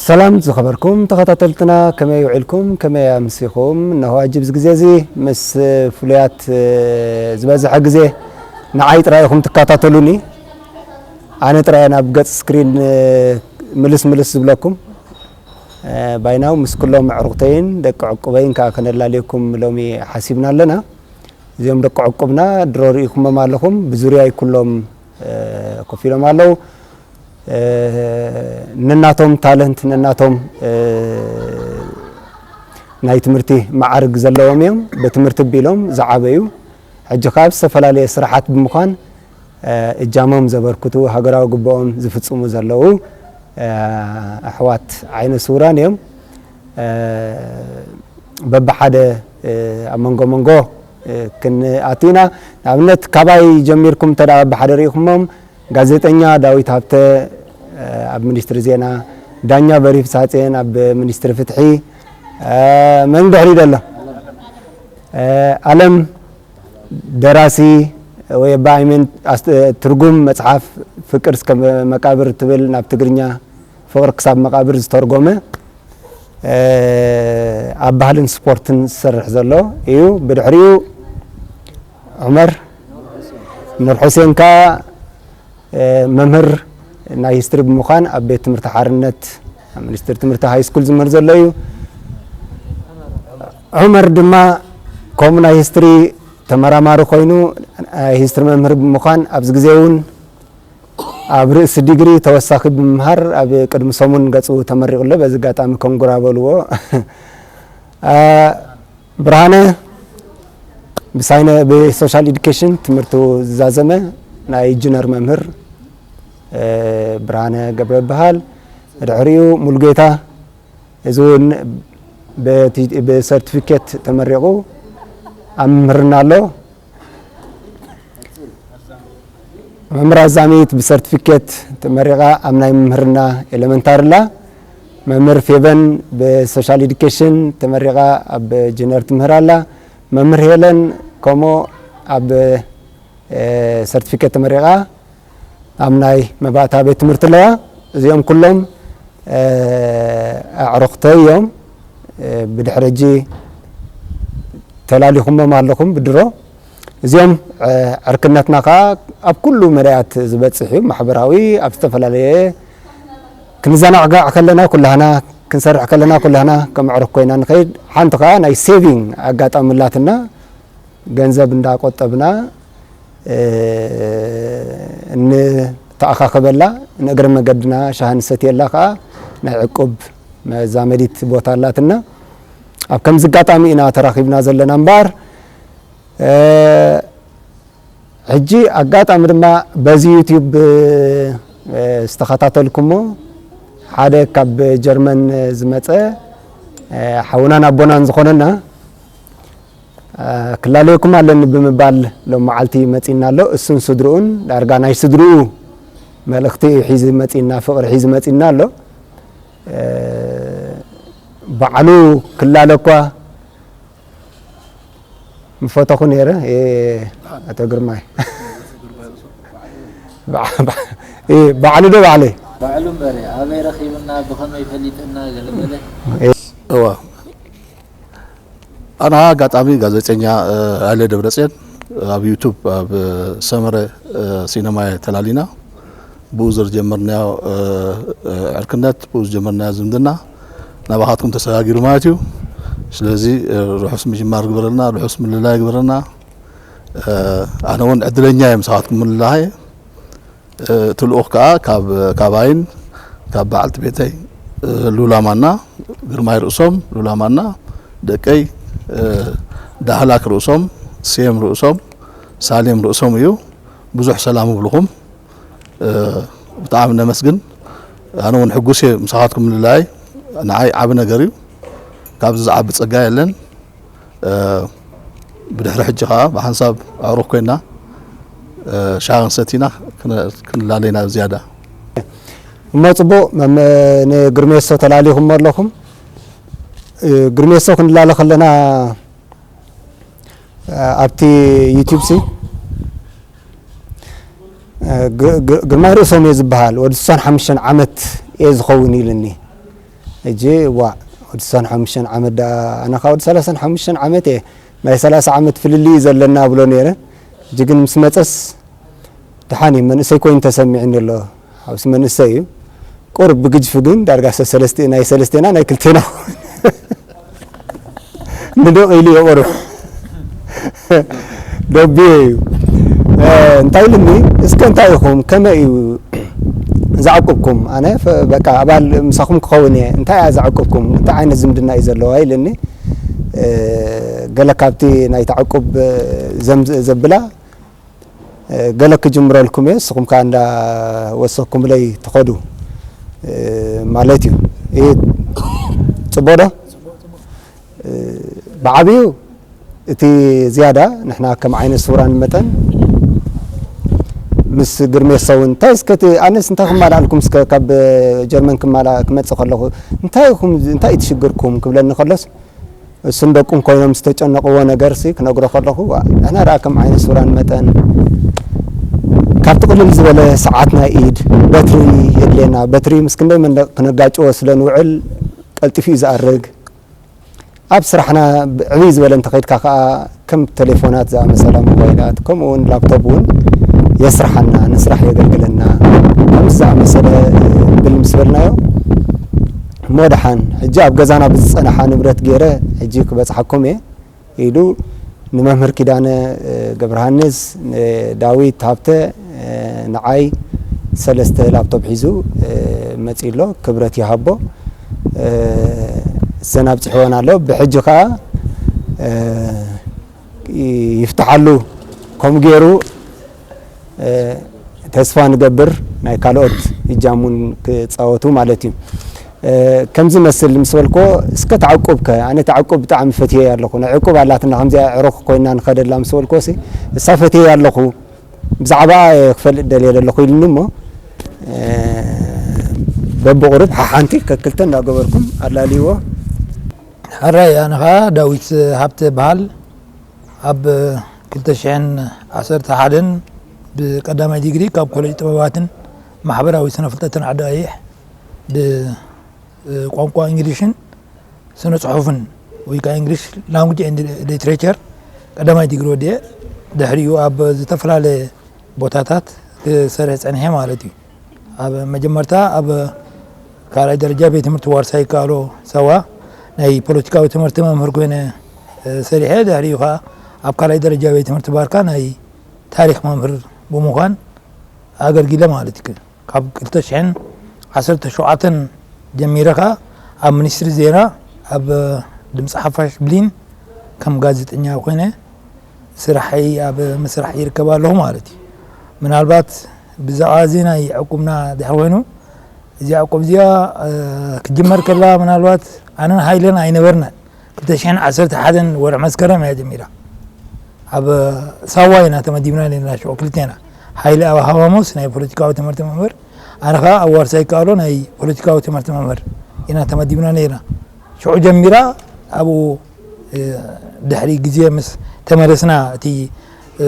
ሰላም ዝኸበርኩም ተኸታተልትና፣ ከመይ ውዒልኩም? ከመይ ኣምሲኹም? እነሆ ኣጅብዚ ግዜ እዚ ምስ ፍሉያት፣ እ፣ ዝበዝሐ ግዜ ንዓይ ጥራይ ኢኹም ትከታተሉኒ። ኣነ ጥራይ ናብ ገጽ ስክሪን፣ እ፣ ምልስ ምልስ ዝብለኩም። እ፣ ባይናው ምስ ኩሎም ኣዕሩኽተይን ደቂ ዕቁበይን ከኣ ከነላልየኩም ሎሚ ሓሲብና ኣለና። እዚኦም ደቂ ዕቁብና ድሮ ርኢኹሞም ኣለኹም። ብዙርያይ ኩሎም፣ እ፣ ኮፍ ኢሎም ኣለዉ። እ፣ ነናቶም ታለንት፣ ነናቶም፣ እ፣ ናይ ትምህርቲ መዓርግ ዘለዎም እዮም። ብትምህርቲ ኣቢሎም ዝዓበዩ፣ ሕጂ ከኣ ኣብ ዝተፈላለየ ስራሓት ብምዃን፣ እ፣ እጃሞም ዘበርክቱ፣ ሃገራዊ ግቡኦም ዝፍጽሙ ዘለዉ፣ እ፣ ኣሕዋት ዓይነ ስውራን እዮም። እ፣ በብሓደ፣ እ፣ ኣብ መንጎ መንጎ፣ እ፣ ክንኣቱ ኢና። ንኣብነት ካባይ ጀሚርኩም እንተ ደኣ በብሓደ ርኢኹሞም፣ ጋዜጠኛ ዳዊት ሃብተ፣ እ፣ ኣብ ሚኒስትሪ ዜና፣ ዳኛ በሪ ፍስሃጽዮን ኣብ ሚኒስትሪ ፍትሒ፣ እ፣ መን ድሕሪኡ ዘሎ? እ፣ ኣለም ደራሲ ወይ ኣባ ኣይመን ኣስ-፣ ትርጉም መጽሓፍ ፍቅር እስከ መቃብር ትብል ናብ ትግርኛ ፍቅር ክሳብ መቃብር ዝተርጎመ፣ እ፣ ኣብ ባህልን ስፖርትን ዝሰርሕ ዘሎ እዩ። ብድሕሪኡ ዑመር ኑር ሑሴን ከኣ፣ እ፣ መምህር ናይ ሂስትሪ ብምዃን ኣብ ቤት ትምህርቲ ሓርነት፣ ኣብ ሚኒስትሪ ትምህርቲ ሃይ ስኩል ዝምህር ዘሎ እዩ። ዑመር ድማ ከምኡ ናይ ሂስትሪ ተመራማሪ ኮይኑ፣ ናይ ሂስትሪ መምህር ብምዃን ኣብዚ ግዜ እውን ኣብ ርእሲ ዲግሪ ተወሳኺ ብምምሃር ኣብ ቅድሚ ሰሙን ገጹ ተመሪቑ ኣሎ። በዚ ኣጋጣሚ ኮንግራ በልዎ። እ፣ ብርሃነ ብሳይነ-፣ ብሶሻል ኤዱኬሽን ትምህርቱ ዝዛዘመ ናይ ጁነር መምህር፣ እ፣ ብርሃነ ገብረ ይበሃል። ድሕሪኡ ሙሉጌታ፣ እዚ እውን በቲ-፣ ብሰርቲፊኬት ተመሪቑ ኣብ ምምህርና ኣሎ። መምህር ኣዛሚት ብሰርቲፊኬት ተመሪቓ ኣብ ናይ መምህርና ኤለመንታሪ ኣላ። መምህር ፌቨን ብሶሻል ኤዱኬሽን ተመሪቓ ኣብ ጁኒየር ትምህር ኣላ። መምህር ሄለን ከምኡ ኣብ፣ እ፣ ሰርቲፊኬት ተመሪቓ ኣብ ናይ መባእታ ቤት ትምህርቲ ኣለዋ። እዚኦም ኩሎም፣ እ፣ ኣዕሩኽተይ እዮም። እ፣ ብድሕሪ ሕጂ ተላሊኹሞም ኣለኹም ብድሮ። እዚኦም፣ እ፣ ዕርክነትና ከኣ ኣብ ኩሉ መዳያት ዝበጽሕ እዩ። ማሕበራዊ፣ ኣብ ዝተፈላለየ ክንዘናጋዕ ከለና ኩላህና፣ ክንሰርሕ ከለና ኩላህና ከም ኣዕሩኽ ኮይና ንኸይድ። ሓንቲ ከኣ ናይ ሴቪንግ ኣጋጣሚ ኣላትና። ገንዘብ እንዳቆጠብና፣ እ፣ እንተኣኻኸበላ፣ ንእግረ መገድና ሻሂ ንሰትየላ ከኣ ናይ ዕቁብ መዛመዲት ቦታ ኣላትና። ኣብ ከምዚ ኣጋጣሚ ኢና ተራኺብና ዘለና እምበኣር፣ እ፣ ሕጂ ኣጋጣሚ ድማ በዚ ዩትዩብ፣ እ፣ ዝተኸታተልኩሞ ሓደ ካብ ጀርመን ዝመጸ፣ እ፣ ሓውናን ኣቦናን ዝኾነና፣ እ፣ ክላለየኩም ኣለኒ ብምባል ሎም መዓልቲ መጺና ኣሎ። እሱን ስድርኡን ዳርጋ ናይ ስድርኡ መልእኽቲ እዩ ሒዙ መጺና፣ ፍቕሪ ሒዙ መጺና ኣሎ። እ፣ ባዕሉ ክላለ እኳ ምፈተኹ ነይረ፣ እ፣ ኣቶ ግርማይ። ባ-፣ ባ-፣ እ፣ ባዕሉ ዶ ባዕለይ? ባዕሉ እምበር፣ ኣበይ ረኺብና፣ ብኸመይ ፈሊጥና፣ ገለ ገለ። እ። እዋ። ኣነ ኣጋጣሚ ጋዜጠኛ፣ እ፣ ሃይለ ደብረጽዮን ኣብ ዩቱብ ኣብ ሰመረ፣ እ፣ ሲነማ ተላሊና። ብኡ ዝጀመርናዮ፣ እ፣ እ፣ ዕርክነት፣ ብኡ ዝጀመርናዮ ዝምድና ናባኻትኩም ተሰጋጊሩ ማለት እዩ። ስለዚ፣ እ፣ ርሑስ ምጅማር ግበረልና፣ ርሑስ ምልላይ ግበረልና። እ፣ ኣነ እውን ዕድለኛ እየ ምሳኻትኩም ምልላይ። እ፣ እቲ ልኡኽ ከኣ ካብ፣ ካባይን ካብ በዓልቲ ቤተይ፣ እ፣ ሉላ ማና፣ ግርማይ ርእሶም፣ ሉላ ማና፣ ደቀይ፣ እ፣ ዳህላክ ርእሶም፣ ሴም ርእሶም፣ ሳሌም ርእሶም እዩ። ብዙሕ ሰላም እብልኹም። እ፣ ብጣዕሚ ነመስግን። ኣነ እውን ሕጉስ እየ ምሳኻትኩም ምልላይ ንዓይ ዓቢ ነገር እዩ። ካብዚ ዝዓቢ ጸጋ የለን። እ፣ ብድሕሪ ሕጂ ኸኣ ብሓንሳብ ኣዕሩኽ ኮይና፣ እ፣ ሻሂ ክንሰቲና ክነ-፣ ክንላለይና ዝያዳ። እሞ ጽቡቕ፣ መም-፣ ንግርሜሶ ተላሊኹሞ ኣለኹም። እ፣ ግርሜሶ ክንላለ ከለና፣ እ፣ ኣብቲ ዩቲዩብ ሲ፣ እ፣ ግ-፣ ግ-፣ ግርማይ ርእሶም እየ ዝበሃል፣ ወዲ ስሳን ሓሙሽተን ዓመት እየ ዝኸውን ኢሉኒ። ሕጂ ዋ ወዲ ሰላሳን ሓሙሽተን ዓመት ደኣ ኣነ ካ ወዲ ሰላሳን ሓሙሽተን ዓመት እየ ናይ ሰላሳ ዓመት ፍልልይ እዩ ዘለና ብሎ ነይረ። ሕጂ ግን ምስ መጸስ ደሓን እዩ መንእሰይ ኮይኑ ተሰሚዕኒ ኣሎ። ሓውሲ መንእሰይ እዩ። ቁርብ ብግጅፊ ግን ዳርጋ ሰለስተ ናይ ሰለስቴና ናይ ክልቴና ንድቕ ኢሉ እዩ ቁርብ ደብዮ እዩ። እንታይ ኢሉኒ እስከ እንታይ ኢኹም ከመይ እዩ ዘዕቁብኩም ኣነ በቃ ኣባል ምሳኹም ክኸውን እየ እንታይ እያ ዘዕቁብኩም እንታይ ዓይነት ዝምድና እዩ ዘለዋ ኢልኒ። ገለ ካብቲ ናይ ተዕቁብ ዘብላ ገለ ክጅምረልኩም እየ ንስኹም ከዓ እንዳወሰኩምለይ ትኸዱ ማለት እዩ። ይህ ፅቡቅ ዶ? ብዓብዩ እቲ ዝያዳ ንሕና ከም ዓይነት ስውራን መጠን ምስ ግርሜ ሰውን እንታይ እስከ ኣነስ እንታይ ክማላኣልኩም እስከ ካብ ጀርመን ክማላ ክመፅእ ከለኹ እንታይ ኢኹም እንታይ እዩ ትሽግርኩም ክብለኒ ከሎስ እሱን ደቁን ኮይኖም ዝተጨነቕዎ ነገርሲ ክነግሮ ከለኹ ንሕና ደኣ ከም ዓይነት ሱራን መጠን ካብቲ ቅልል ዝበለ ሰዓት ናይ ኢድ በትሪ የድልየና። በትሪ ምስ ክንደይ መንደቕ ክነጋጭዎ ስለ ንውዕል ቀልጢፉ እዩ ዝኣርግ። ኣብ ስራሕና ዕብይ ዝበለ እንተኸይድካ ከዓ ከም ቴሌፎናት ዝኣመሰላ ሞባይላት ከምኡ እውን ላፕቶፕ እውን የስርሓና፣ ንስራሕ የገልግለና። ከምዚ ዝኣመሰለ ብል ምስ በልናዮ እሞ ደሓን ሕጂ ኣብ ገዛና ብዝፀንሓ ንብረት ገይረ ሕጂ ክበፅሓኩም እየ ኢሉ ንመምህር ኪዳነ ገብረሃንስ፣ ንዳዊት ሃብተ፣ ንዓይ ሰለስተ ላፕቶፕ ሒዙ መፂኡ ኣሎ። ክብረት ይሃቦ። እዘን ኣብፂሕወን ኣሎ። ብሕጂ ከዓ ይፍትሓሉ። ከምኡ ገይሩ ተስፋ ንገብር ናይ ካልኦት እጃም እውን ክፃወቱ ማለት እዩ። ከምዚ መስል ምስ በልኮ እስከ ተዓቁብ ከ ኣነ ተዓቁብ ብጣዕሚ ፈትየ ኣለኹ ናይ ዕቁብ ኣላትና ከምዚኣ ዕሩኽ ኮይና ንኸደላ ምስ በልኮ ሲ እሳ ፈትየ ኣለኹ ብዛዕባ ክፈልጥ ደልየ ዘለኹ ኢሉኒ እሞ በብቑሩብ ሓሓንቲ ከክልተ እንዳገበርኩም ኣላልይዎ። ሕራይ ኣነ ኸዓ ዳዊት ሃብተ በሃል ኣብ ክልተ ሽሕን ዓሰርተ ሓደን ብቀዳማይ ዲግሪ ካብ ኮሌጅ ጥበባትን ማሕበራዊ ስነ ፍልጠትን ዓዲ ቀይሕ ብቋንቋ እንግሊሽን ስነ ጽሑፍን ወይ ከዓ English Language and Literature ቀዳማይ ዲግሪ ወዲኤ ድሕሪኡ ኣብ ዝተፈላለየ ቦታታት ክሰርሕ ጸኒሐ ማለት እዩ። ኣብ መጀመርታ ኣብ ካልኣይ ደረጃ ቤት ትምህርቲ ዋርሳይ ይከኣሎ ሳዋ ናይ ፖለቲካዊ ትምህርቲ መምህር ኮይነ ሰሪሐ ድሕሪኡ ከዓ ኣብ ካልኣይ ደረጃ ቤት ትምህርቲ ባርካ ናይ ታሪክ መምህር ብምዃን ኣገልጊለ ማለት እዩ። ካብ ክልተ ሽሕን ዓሰርተ ሸውዓተን ጀሚረ ከዓ ኣብ ሚኒስትሪ ዜና ኣብ ድምፂ ሓፋሽ ብሊን ከም ጋዜጠኛ ኮይነ ስራሐይ ኣብ ምስራሕ ይርከብ ኣለኹ ማለት እዩ። ምናልባት ብዛዕባ እዚ ናይ ዕቁብና ድሕር ኮይኑ እዚኣ ዕቁብ እዚኣ ክትጅመር ከላ ምናልባት ኣነን ሃይለን ኣይነበርናን። ክልተ ሽሕን ዓሰርተ ሓደን ወርሒ መስከረም እያ ጀሚራ። ኣብ ሳዋ ኢና ተመዲብና ነርና ሽዑ ክልቴና። ሃይለ ኣብ ሃዋሞስ ናይ ፖለቲካዊ ትምህርቲ መምህር ኣነ ኸዓ ኣብ ዋርሳይ ይከኣሎ ናይ ፖለቲካዊ ትምህርቲ መምህር ኢና ተመዲብና ነርና። ሽዑ ጀሚራ ኣብኡ ድሕሪ ግዜ ምስ ተመለስና እቲ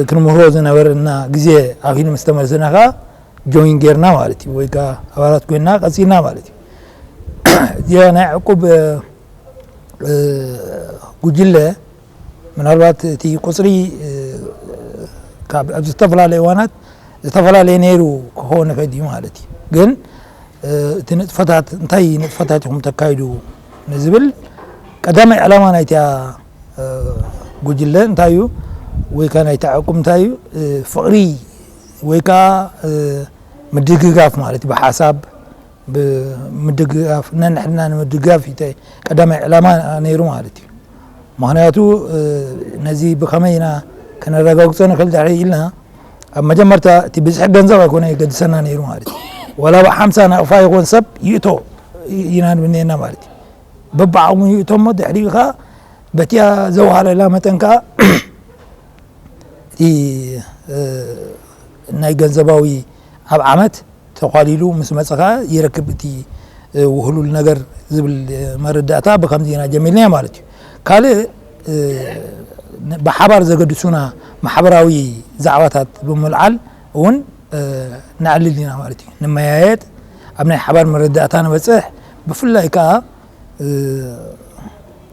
ክንምህሮ ዝነበረና ግዜ ኣኺሉ ምስ ተመለስና ኸዓ join ጌርና ማለት እዩ ወይ ከዓ ኣባላት ኮይንና ቀፂልና ማለት እዩ። እዚኣ ናይ ዕቁብ ጉጅለ ምናልባት እቲ ቁፅሪ ካብ ኣብ ዝተፈላለዩ እዋናት ዝተፈላለየ ነይሩ ክኸውን ይኽእል እዩ ማለት እዩ። ግን እቲ ንጥፈታት እንታይ ንጥፈታት ኢኹም ተካይዱ ንዝብል ቀዳማይ ዕላማ ናይታ ጉጅለ እንታይ እዩ ወይ ከዓ ናይታ ዕቁብ እንታይ እዩ ፍቕሪ ወይ ከዓ ምድግጋፍ ማለት እዩ ብሓሳብ ብምድግጋፍ ነንሕድና ንምድግጋፍ እዩ ቀዳማይ ዕላማ ነይሩ ማለት እዩ። ምክንያቱ ነዚ ብከመይ ኢና ከነረጋግፆ ንክእል ድሕሪ ኢልና ኣብ መጀመርታ እቲ ብዝሒ ገንዘብ ኣይኮነ የገድሰና ነይሩ ማለት እዩ። ዋላ ብ ሓምሳ ናቕፋ ይኮን ሰብ ይእቶ ኢና ንብል ነርና ማለት እዩ። በብዓቕሙ ይእቶ እሞ ድሕሪኡ ከዓ በቲያ ዘውሃለላ መጠን ከዓ እቲ ናይ ገንዘባዊ ኣብ ዓመት ተኳሊሉ ምስ መፀ ከዓ ይረክብ እቲ ውህሉል ነገር ዝብል መረዳእታ ብከምዚ ኢና ጀሚርናዮ ማለት እዩ። ካልእ ብሓባር ዘገድሱና ማሕበራዊ ዛዕባታት ብምልዓል እውን ነዕልል ኢና ማለት እዩ። ንመያየጥ ኣብ ናይ ሓባር መረዳእታ ንበፅሕ ብፍላይ ከዓ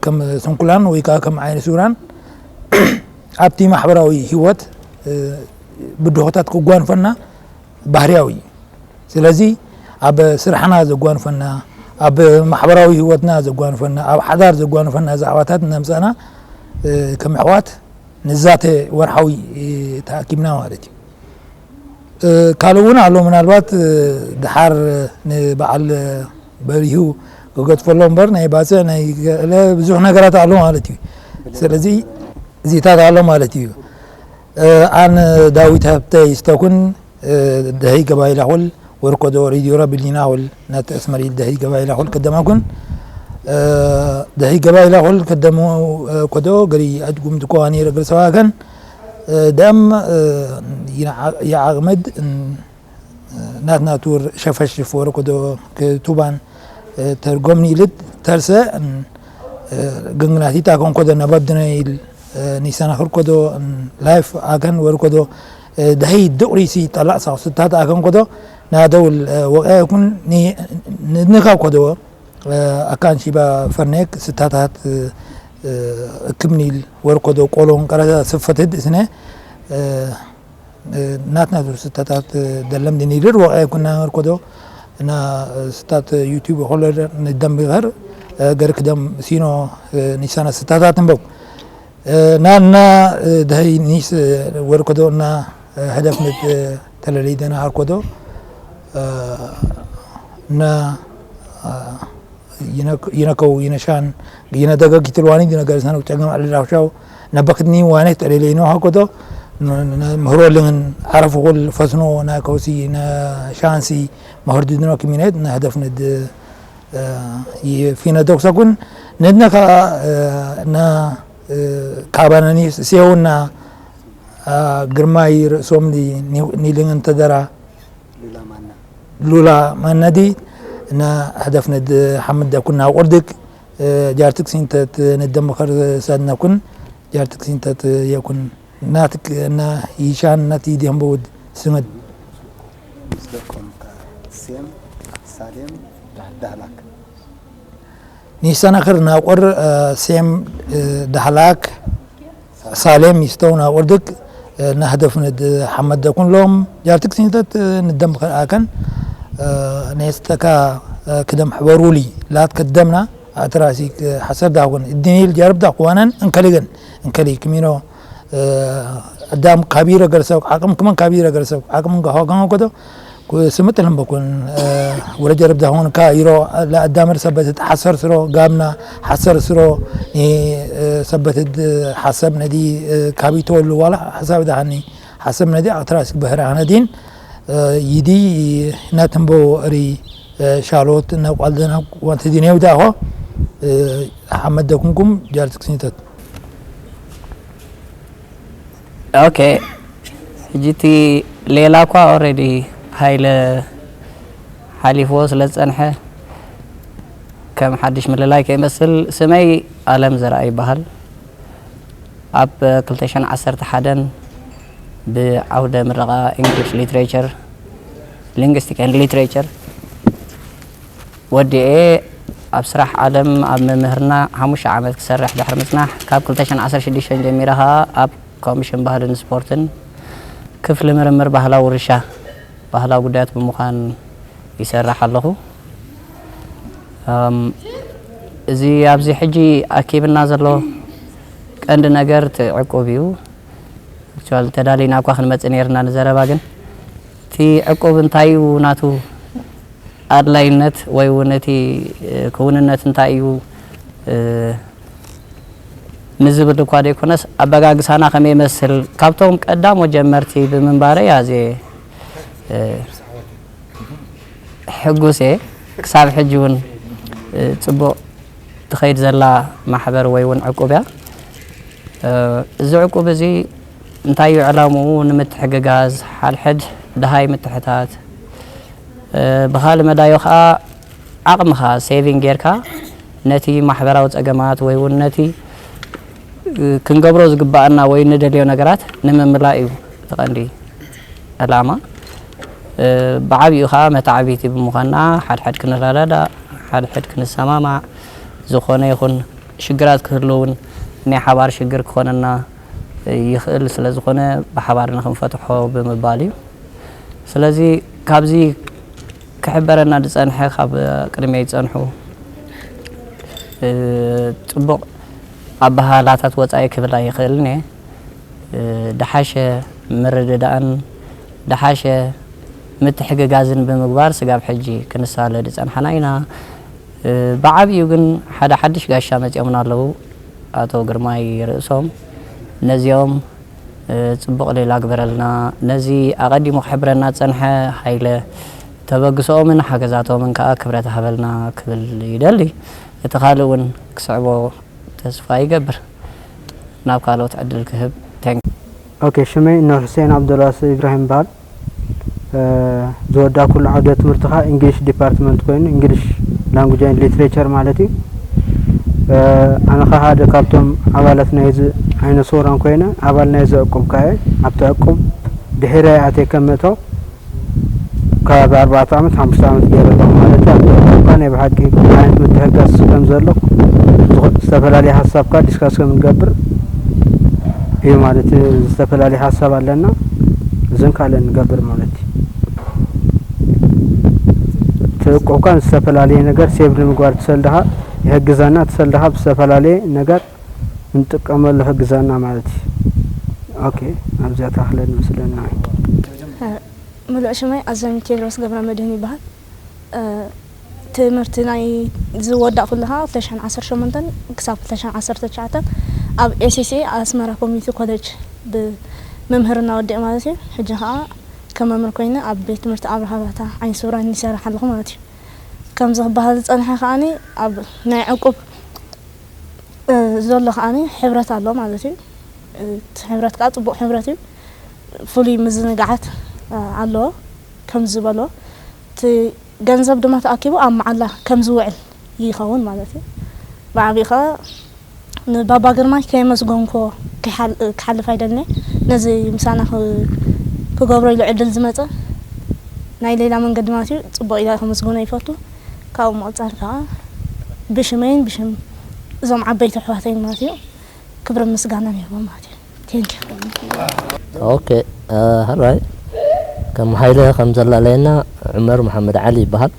ከም ስንኩላን ወይ ከዓ ከም ዓይነ ስውራን ኣብቲ ማሕበራዊ ህይወት ብድሆታት ክጓንፈና ባህርያዊ እዩ። ስለዚ ኣብ ስራሕና ዘጓንፈና፣ ኣብ ማሕበራዊ ህይወትና ዘጓንፈና፣ ኣብ ሓዳር ዘጓንፈና ዛዕባታት እናምፃእና ከም ኣሕዋት ንዛተ ወርሓዊ ተኣኪብና ማለት እዩ። ካልእ እውን ኣሎ፣ ምናልባት ድሓር ንበዓል በሪሁ ክገድፈሎም እምበር ናይ ባፅዕ ናይ ገለ ብዙሕ ነገራት ኣሎ ማለት እዩ። ስለዚ እዚታት ኣሎ ማለት እዩ። ኣነ ዳዊት ሃብተ ይስተኩን ደሀይ ገባይ ላኹል ወርኮዶ ሪዲዮ ረቢሊና ኹል ናተ እስመሪል ደሀይ ገባይ ላኹል ከደማኩን ደሀይ ገባይ ላኹል ከደሙ ኮዶ ገሪ ኣድጉም ድኮዋኒ ረግር ሰዋከን ደም የዓቕምድ ናት ናቱር ሸፈሽፍ ወርኮዶ ክቱባን ተርጎምኒ ኢልት ተርሰ ግንግናቲታ ከንኮዶ ነበብድነ ኢል ኒሰናኽር ኮዶ ላይፍ ኣከን ወርኮዶ ደሀይ ድቑሪሲ ጠላእ ሳኽስታት ኣከን ኮዶ ናደውል ወቀ ኩን ንድንካ ኮዶ ኣካን ሺባ ፈርኔክ ስታታት እክምኒል ወርኮዶ ቆሎን ቀረዛ ስፈትድ እስነ ናት ናቱ ስታታት ደለም ድኒድር ወቀ ኩና ወርኮዶ እና ስታት ዩቲዩብ ሆለር ንደም ቢኸር ገርክ ደም ሲኖ ኒሳና ስታታት እንበው ናና ደሀይ ኒስ ወርኮዶ እና ህደፍ ንት ተለለይ ደና ሃርኮዶ እና ይነከው ይነሻን ይነደገ ጊትልዋኒ ነገር ሰነው ጨገም አልራሻው ነበክትኒ ዋኔ ተለለይ ነው ሃኮዶ ምህሮልንን ዓረፍኹል ፈስኖ ናከውሲ ነሻንሲ መህርድድኖ ክሚነት ነህደፍ ንድ ፊነ ደኩሰኩን ንድነካ ና ካባናኒ ሴውና ግርማይ ርእሶም ኒልንግን ተደራ ሉላ ማነዲ እና ህደፍ ንድ ሓምድ ደኩና ቁርድግ ጃርትክ ሲንተት ንደምኸር ሰድነኩን ጃርትክ ሲንተት የኩን ናትክ እና ይሻን ናት ይዲህም በውድ ስምድ ምስደቆም ሴም ሳሌም ዳህላክ ኒሰናኽር ናቆር ሴም ዳህላክ ሳሌም ይስተው ናቆር ድክ ናህደፍ ንድ ሓመድ ደኩን ሎም ጃርትክ ሲንተት ንደም ከኣከን ኔስተካ ክደም ሕበሩሊ ላት ከደምና ኣትራሲክ ሓሰር ዳኩን እድኒል ጀርብ ዳኩዋነን እንከሊገን እንከሊ ክሚኖ ኣዳም ካቢረ ገርሰብ ዓቅም ክመን ካቢረ ገርሰብ ዓቅም ገሆ ገሆ ኮዶ ስምጥልም በኩን ወረጀርብ ዳሆን ካ ይሮ ለአዳምር ሰበት ተሐሰር ስሮ ጋምና ሐሰር ስሮ ሰበት ሐሰብ ነዲ ካቢቶ ዋላ ሐሳብ ዳሃኒ ሐሰብ ነዲ ኣትራስ በህራ ነዲን ይዲ ነትንቦ ሪ ሻሎት ነቋልደና ወንተ ዲኔው ዳሆ ሓመድ ደኩንኩም ጃርትክ ሲንተት ኦኬ ሕጂ እቲ ሌላ እኳ ኦልሬዲ ሃይለ ሓሊፍዎ ስለ ዝፀንሐ ከም ሓድሽ ምልላይ ከይመስል ስመይ ኣለም ዘርኣ ይበሃል። ኣብ ክልተ ሽሕን ዓሰርተ ሓደን ብዓውደ ምረቓ English Literature Linguistic and Literature ወዲኤ ኣብ ስራሕ ዓለም ኣብ ምምህርና ሓሙሽተ ዓመት ክሰርሕ ድሕሪ ምፅናሕ ካብ ክልተ ሽሕን ዓሰርተ ሽዱሽተን ጀሚረ ከዓ ኣብ ኮሚሽን ባህልን ስፖርትን ክፍሊ ምርምር ባህላዊ ውርሻ ባህላዊ ጉዳያት ብምዃን ይሰርሕ ኣለኹ። እዚ ኣብዚ ሕጂ ኣኪብና ዘሎ ቀንዲ ነገር እቲ ዕቁብ እዩ። ተዳሊና እኳ ክንመፅእ ነይርና ንዘረባ ግን እቲ ዕቁብ እንታይ እዩ ናቱ ኣድላይነት ወይ እውን እቲ ክውንነት እንታይ እዩ ንዝብል እኳ ዘይኮነስ ኣበጋግሳና ከመይ ይመስል ካብቶም ቀዳሞ ጀመርቲ ብምንባረይ ኣዝየ ሕጉስ እየ። ክሳብ ሕጂ እውን ፅቡቕ ትኸይድ ዘላ ማሕበር ወይ እውን ዕቁብ እያ። እዚ ዕቁብ እዚ እንታይ እዩ ዕላምኡ? ንምትሕግጋዝ፣ ሓድሕድ ድሃይ ምትሕታት፣ ብኻልእ መዳዩ ከዓ ዓቕምኻ ሴቪንግ ጌርካ ነቲ ማሕበራዊ ፀገማት ወይ እውን ነቲ ክንገብሮ ዝግባኣና ወይ ንደልዮ ነገራት ንምምላእ እዩ እቲ ቀንዲ ዕላማ። ብዓብይኡ ከዓ መታዕቢቲ ብምዃንና ሓድሕድ ክንረዳዳእ፣ ሓድሕድ ክንሰማማዕ፣ ዝኾነ ይኹን ሽግራት ክህሉ እውን ናይ ሓባር ሽግር ክኾነና ይኽእል ስለ ዝኾነ ብሓባር ንኽንፈትሖ ብምባል እዩ። ስለዚ ካብዚ ክሕበረና ዝጸንሐ ካብ ቅድመይ ዝጸንሑ ጽቡቕ ኣበሃህላታት ወጻኢ ክብል ኣይኽእልን እየ። ድሓሸ ምርድዳእን ድሓሸ ምትሕግጋዝን ብምግባር ስጋብ ሕጂ ክንሳለ ዝጸንሓና ኢና። ብዓብዩ ግን ሓደ ሓድሽ ጋሻ መጺኦምና ኣለዉ። ኣቶ ግርማይ ርእሶም ነዚኦም ጽቡቕ ሌላ ግበረልና። ነዚ ኣቐዲሙ ክሕብረና ዝጸንሐ ሃይለ ተበግሶኦምን ሓገዛቶምን ከኣ ክብረት ሃበልና ክብል ይደሊ። እቲ ካልእ እውን ክስዕቦ ተስፋ ይገብር። ናብ ካልኦት ዕድል ክህብ። Thank you። ኦኬ፣ ሽመይ ኑር ሕሴን ኣብደልዋሲ ኢብራሂም ይበሃል። ዝወዳእኩሉ ዓውደ ትምህርቲ ኸዓ እንግሊሽ ዲፓርትመንት ኮይኑ፣ እንግሊሽ ላንጉጅ ኤንድ ሊትሬቸር ማለት እዩ። ኣነ ኸዓ ሓደ ካብቶም ኣባላት ናይዚ ዓይነ ስውራን ኮይነ ኣባል ናይዚ ዕቁብ ከኣ እየ። ኣብቲ ዕቁብ ድሒረ ኣትየ ከም ምእታው ካብ ኣርባዕተ ዓመት ሓሙሽተ ዓመት ገይረ ኣለኹ ማለት እዩ። ኣብቲ ዕቁብ ኸዓ ናይ ብሓቂ እንታይ ዓይነት ምትሕግጋዝ ከም ዘሎ፣ ዝተፈላለዩ ሓሳብ ከኣ ዲስካስ ከም ንገብር እዩ ማለት እዩ። ዝተፈላለየ ሓሳብ ኣለና፣ እዝን ካልእን ንገብር ማለት እዩ። እቲ ዕቁብ ኸዓ ዝተፈላለየ ነገር ሴቭ ንምግባር ትሰልድኻ ይሕግዘና፣ ትሰልድኻ ብዝተፈላለየ ነገር እንጥቀመሉ ሕግዘና ማለት እዩ። ኦኬ፣ ኣብዚኣ ተኽለ ንመስለና። ምሉእ ሽመይ ኣዘሚ ቴድሮስ ገብረ መድህን ይበሃል። ትምህርቲ ናይ ዝወዳእኩሉ ኸዓ ክልተ ሽሕን ዓሰርተ ሸሞንተን ክሳብ ክልተ ሽሕን ዓሰርተ ትሽዓተን ኣብ ኤ ሲ ሲ ኣስመራ ኮሚኒቲ ኮሌጅ ብመምህርና ወዲኤ ማለት እዩ። ሕጂ ኸዓ ከም መምህር ኮይነ ኣብ ቤት ትምህርቲ ኣብርሃ ባታ ዓይኒ ስውራን ይሰርሕ ኣለኹ ማለት እዩ። ከምዚ ክበሃል ዝጸንሐ ከዓኒ ኣብ ናይ ዕቁብ ዘሎ ከዓኒ ሕብረት ኣሎ ማለት እዩ። እቲ ሕብረት ከኣ ጽቡቕ ሕብረት እዩ። ፍሉይ ምዝንጋዓት ኣለዎ። ከም ዝበሎ እቲ ገንዘብ ድማ ተኣኪቡ ኣብ መዓላ ከም ዝውዕል ይኸውን ማለት እዩ። ብዓብዩ ከኣ ንባባ ግርማይ ከየመስገንኮ ክሓልፍ ኣይደልነ። ነዚ ምሳና ክገብሮ ኢሉ ዕድል ዝመጸ ናይ ሌላ መንገዲ ማለት እዩ ጽቡቕ ኢላ ከመስግኖ ይፈቱ። ካብኡ ምቕጻል ከኣ ብሽመይን ብሽም እዞም ዓበይቲ ኣሕዋተይን ማለት እዩ ክብርን ምስጋናን ይህቦም ማለት እዩ። Thank you። ኦኬ፣ ሕራይ ከም ሃይለ ከም ዘላለየና ዑመር መሓመድ ዓሊ ይበሃል።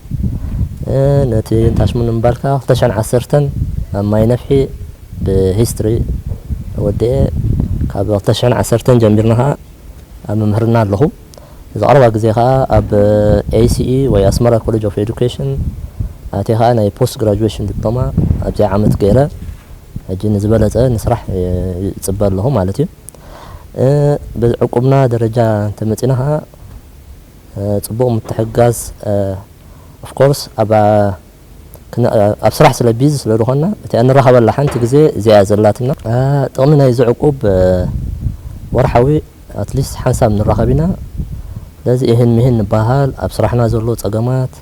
ነቲ እንታሽሙ ንምባልካ ክልተ ሽሕን ዓሰርተን ኣብ ማይ ነፍሒ ብሂስትሪ ወዲኤ ካብ ክልተ ሽሕን ዓሰርተን ጀሚርና ከዓ ኣብ ምምህርና ኣለኹ። እዚ ቀረባ ግዜ ከዓ ኣብ ኤ ሲ ኢ ወይ ኣስመራ ኮሌጅ ኦፍ ኤዱኬሽን ኣትየ ከዓ ናይ ፖስት ግራጁዌሽን ዲፕሎማ ኣብዚ ዓመት ገይረ ሕጂ ንዝበለፀ ንስራሕ ይፅበ ኣለኹ ማለት እዩ። ብዕቁብና ደረጃ እንተመፂና ከዓ ፅቡቕ ምትሕግጋዝ ኦፍኮርስ ኣብ ኣብ ስራሕ ስለ ቢዚ ስለ ዝኾንና እቲ እንራኸበላ ሓንቲ ግዜ እዚኣ እያ ዘላትና። ጥቕሚ ናይዚ ዕቁብ ወርሓዊ ኣትሊስት ሓንሳብ ንራኸብ ኢና። ስለዚ እህን ምሂን ንበሃል ኣብ ስራሕና ዘሎ ፀገማት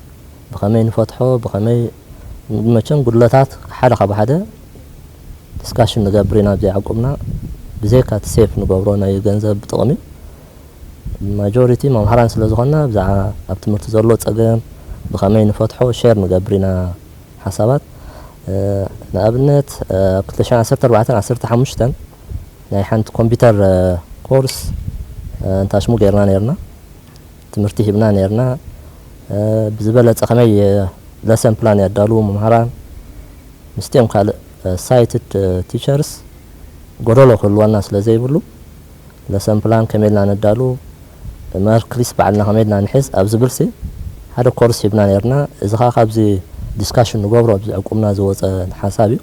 ብኸመይ ንፈትሖ ብኸመይ መቸም ጉድለታት ሓደ ካብ ሓደ ዲስካሽን ንገብር ኢና ብዘይ ዕቁብና ብዘይካ እቲ ሴፍ ንገብሮ ናይ ገንዘብ ጥቕሚ ማጆሪቲ መምሃራን ስለ ዝኾንና ብዛዕባ ኣብ ትምህርቲ ዘሎ ፀገም ብኸመይ ንፈትሖ ሼር ንገብር ኢና ሓሳባት። ንኣብነት ኣብ ክልተ ሽሕን ዓሰርተ ኣርባዕተን ዓሰርተ ሓሙሽተን ናይ ሓንቲ ኮምፒውተር ኮርስ እንታሽሙ ገይርና ነይርና ትምህርቲ ሂብና ነይርና። ብዝበለፀ ከመይ ለሰን ፕላን የዳልዉ መምሃራን ምስቲኦም ካልእ ሳይትድ ቲቸርስ ጎደሎ ክህልወና ስለ ዘይብሉ ለሰን ፕላን ከመይ ኢልና ነዳሉ መርክ ሊስት ባዕልና ከመይ ኢልና ንሕዝ ኣብ ዝብል ሲ ሓደ ኮርስ ሂብና ነርና። እዚ ከዓ ካብዚ ዲስካሽን ንገብሮ ኣብዚ ዕቁብና ዝወፀ ሓሳብ እዩ።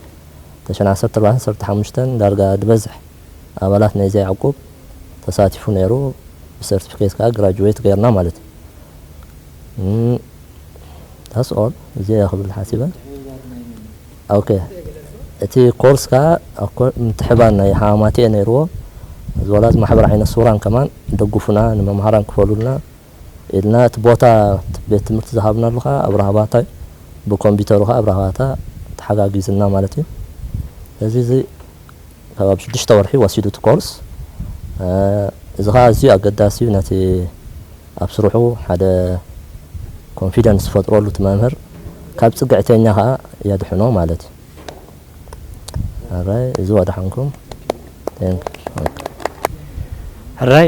ተሸን ዓሰርተ ኣርባዕተን ዓሰርተ ሓሙሽተን ዳርጋ ዝበዝሕ ኣባላት ናይዚ ዕቁብ ተሳቲፉ ነይሩ። ብሰርቲፊኬት ከዓ ግራጁዌት ገይርና ማለት እዩ። That's all። እዚ እየ ክብል ሓሲበ። ኦኬ። እቲ ኮርስ ከዓ ምትሕባር ናይ ሃማቴ ነይርዎ። ዝወላዝ ማሕበር ዓይነት ሱራን ከማን ይደግፉና፣ ንመምሃራን ክፈሉልና ኢልና እቲ ቦታ ቤት ትምህርቲ ዝሃብናሉ ከዓ ኣብርሃ ባታ እዩ። ብኮምፒውተሩ ከዓ ኣብርሃ ባታ ተሓጋጊዝና ማለት እዩ። ስለዚ እዚ ካብ ኣብ ሽዱሽተ ወርሒ ወሲዱ እቲ ኮርስ። እዚ ከዓ ኣዝዩ ኣገዳሲ እዩ ነቲ ኣብ ስርሑ ሓደ ኮንፊደንስ ዝፈጥረሉ እቲ መምህር ካብ ፅግዕተኛ ከዓ የድሕኖ ማለት እዩ። ሕራይ እዚ ዋዳሓንኩም። ሕራይ፣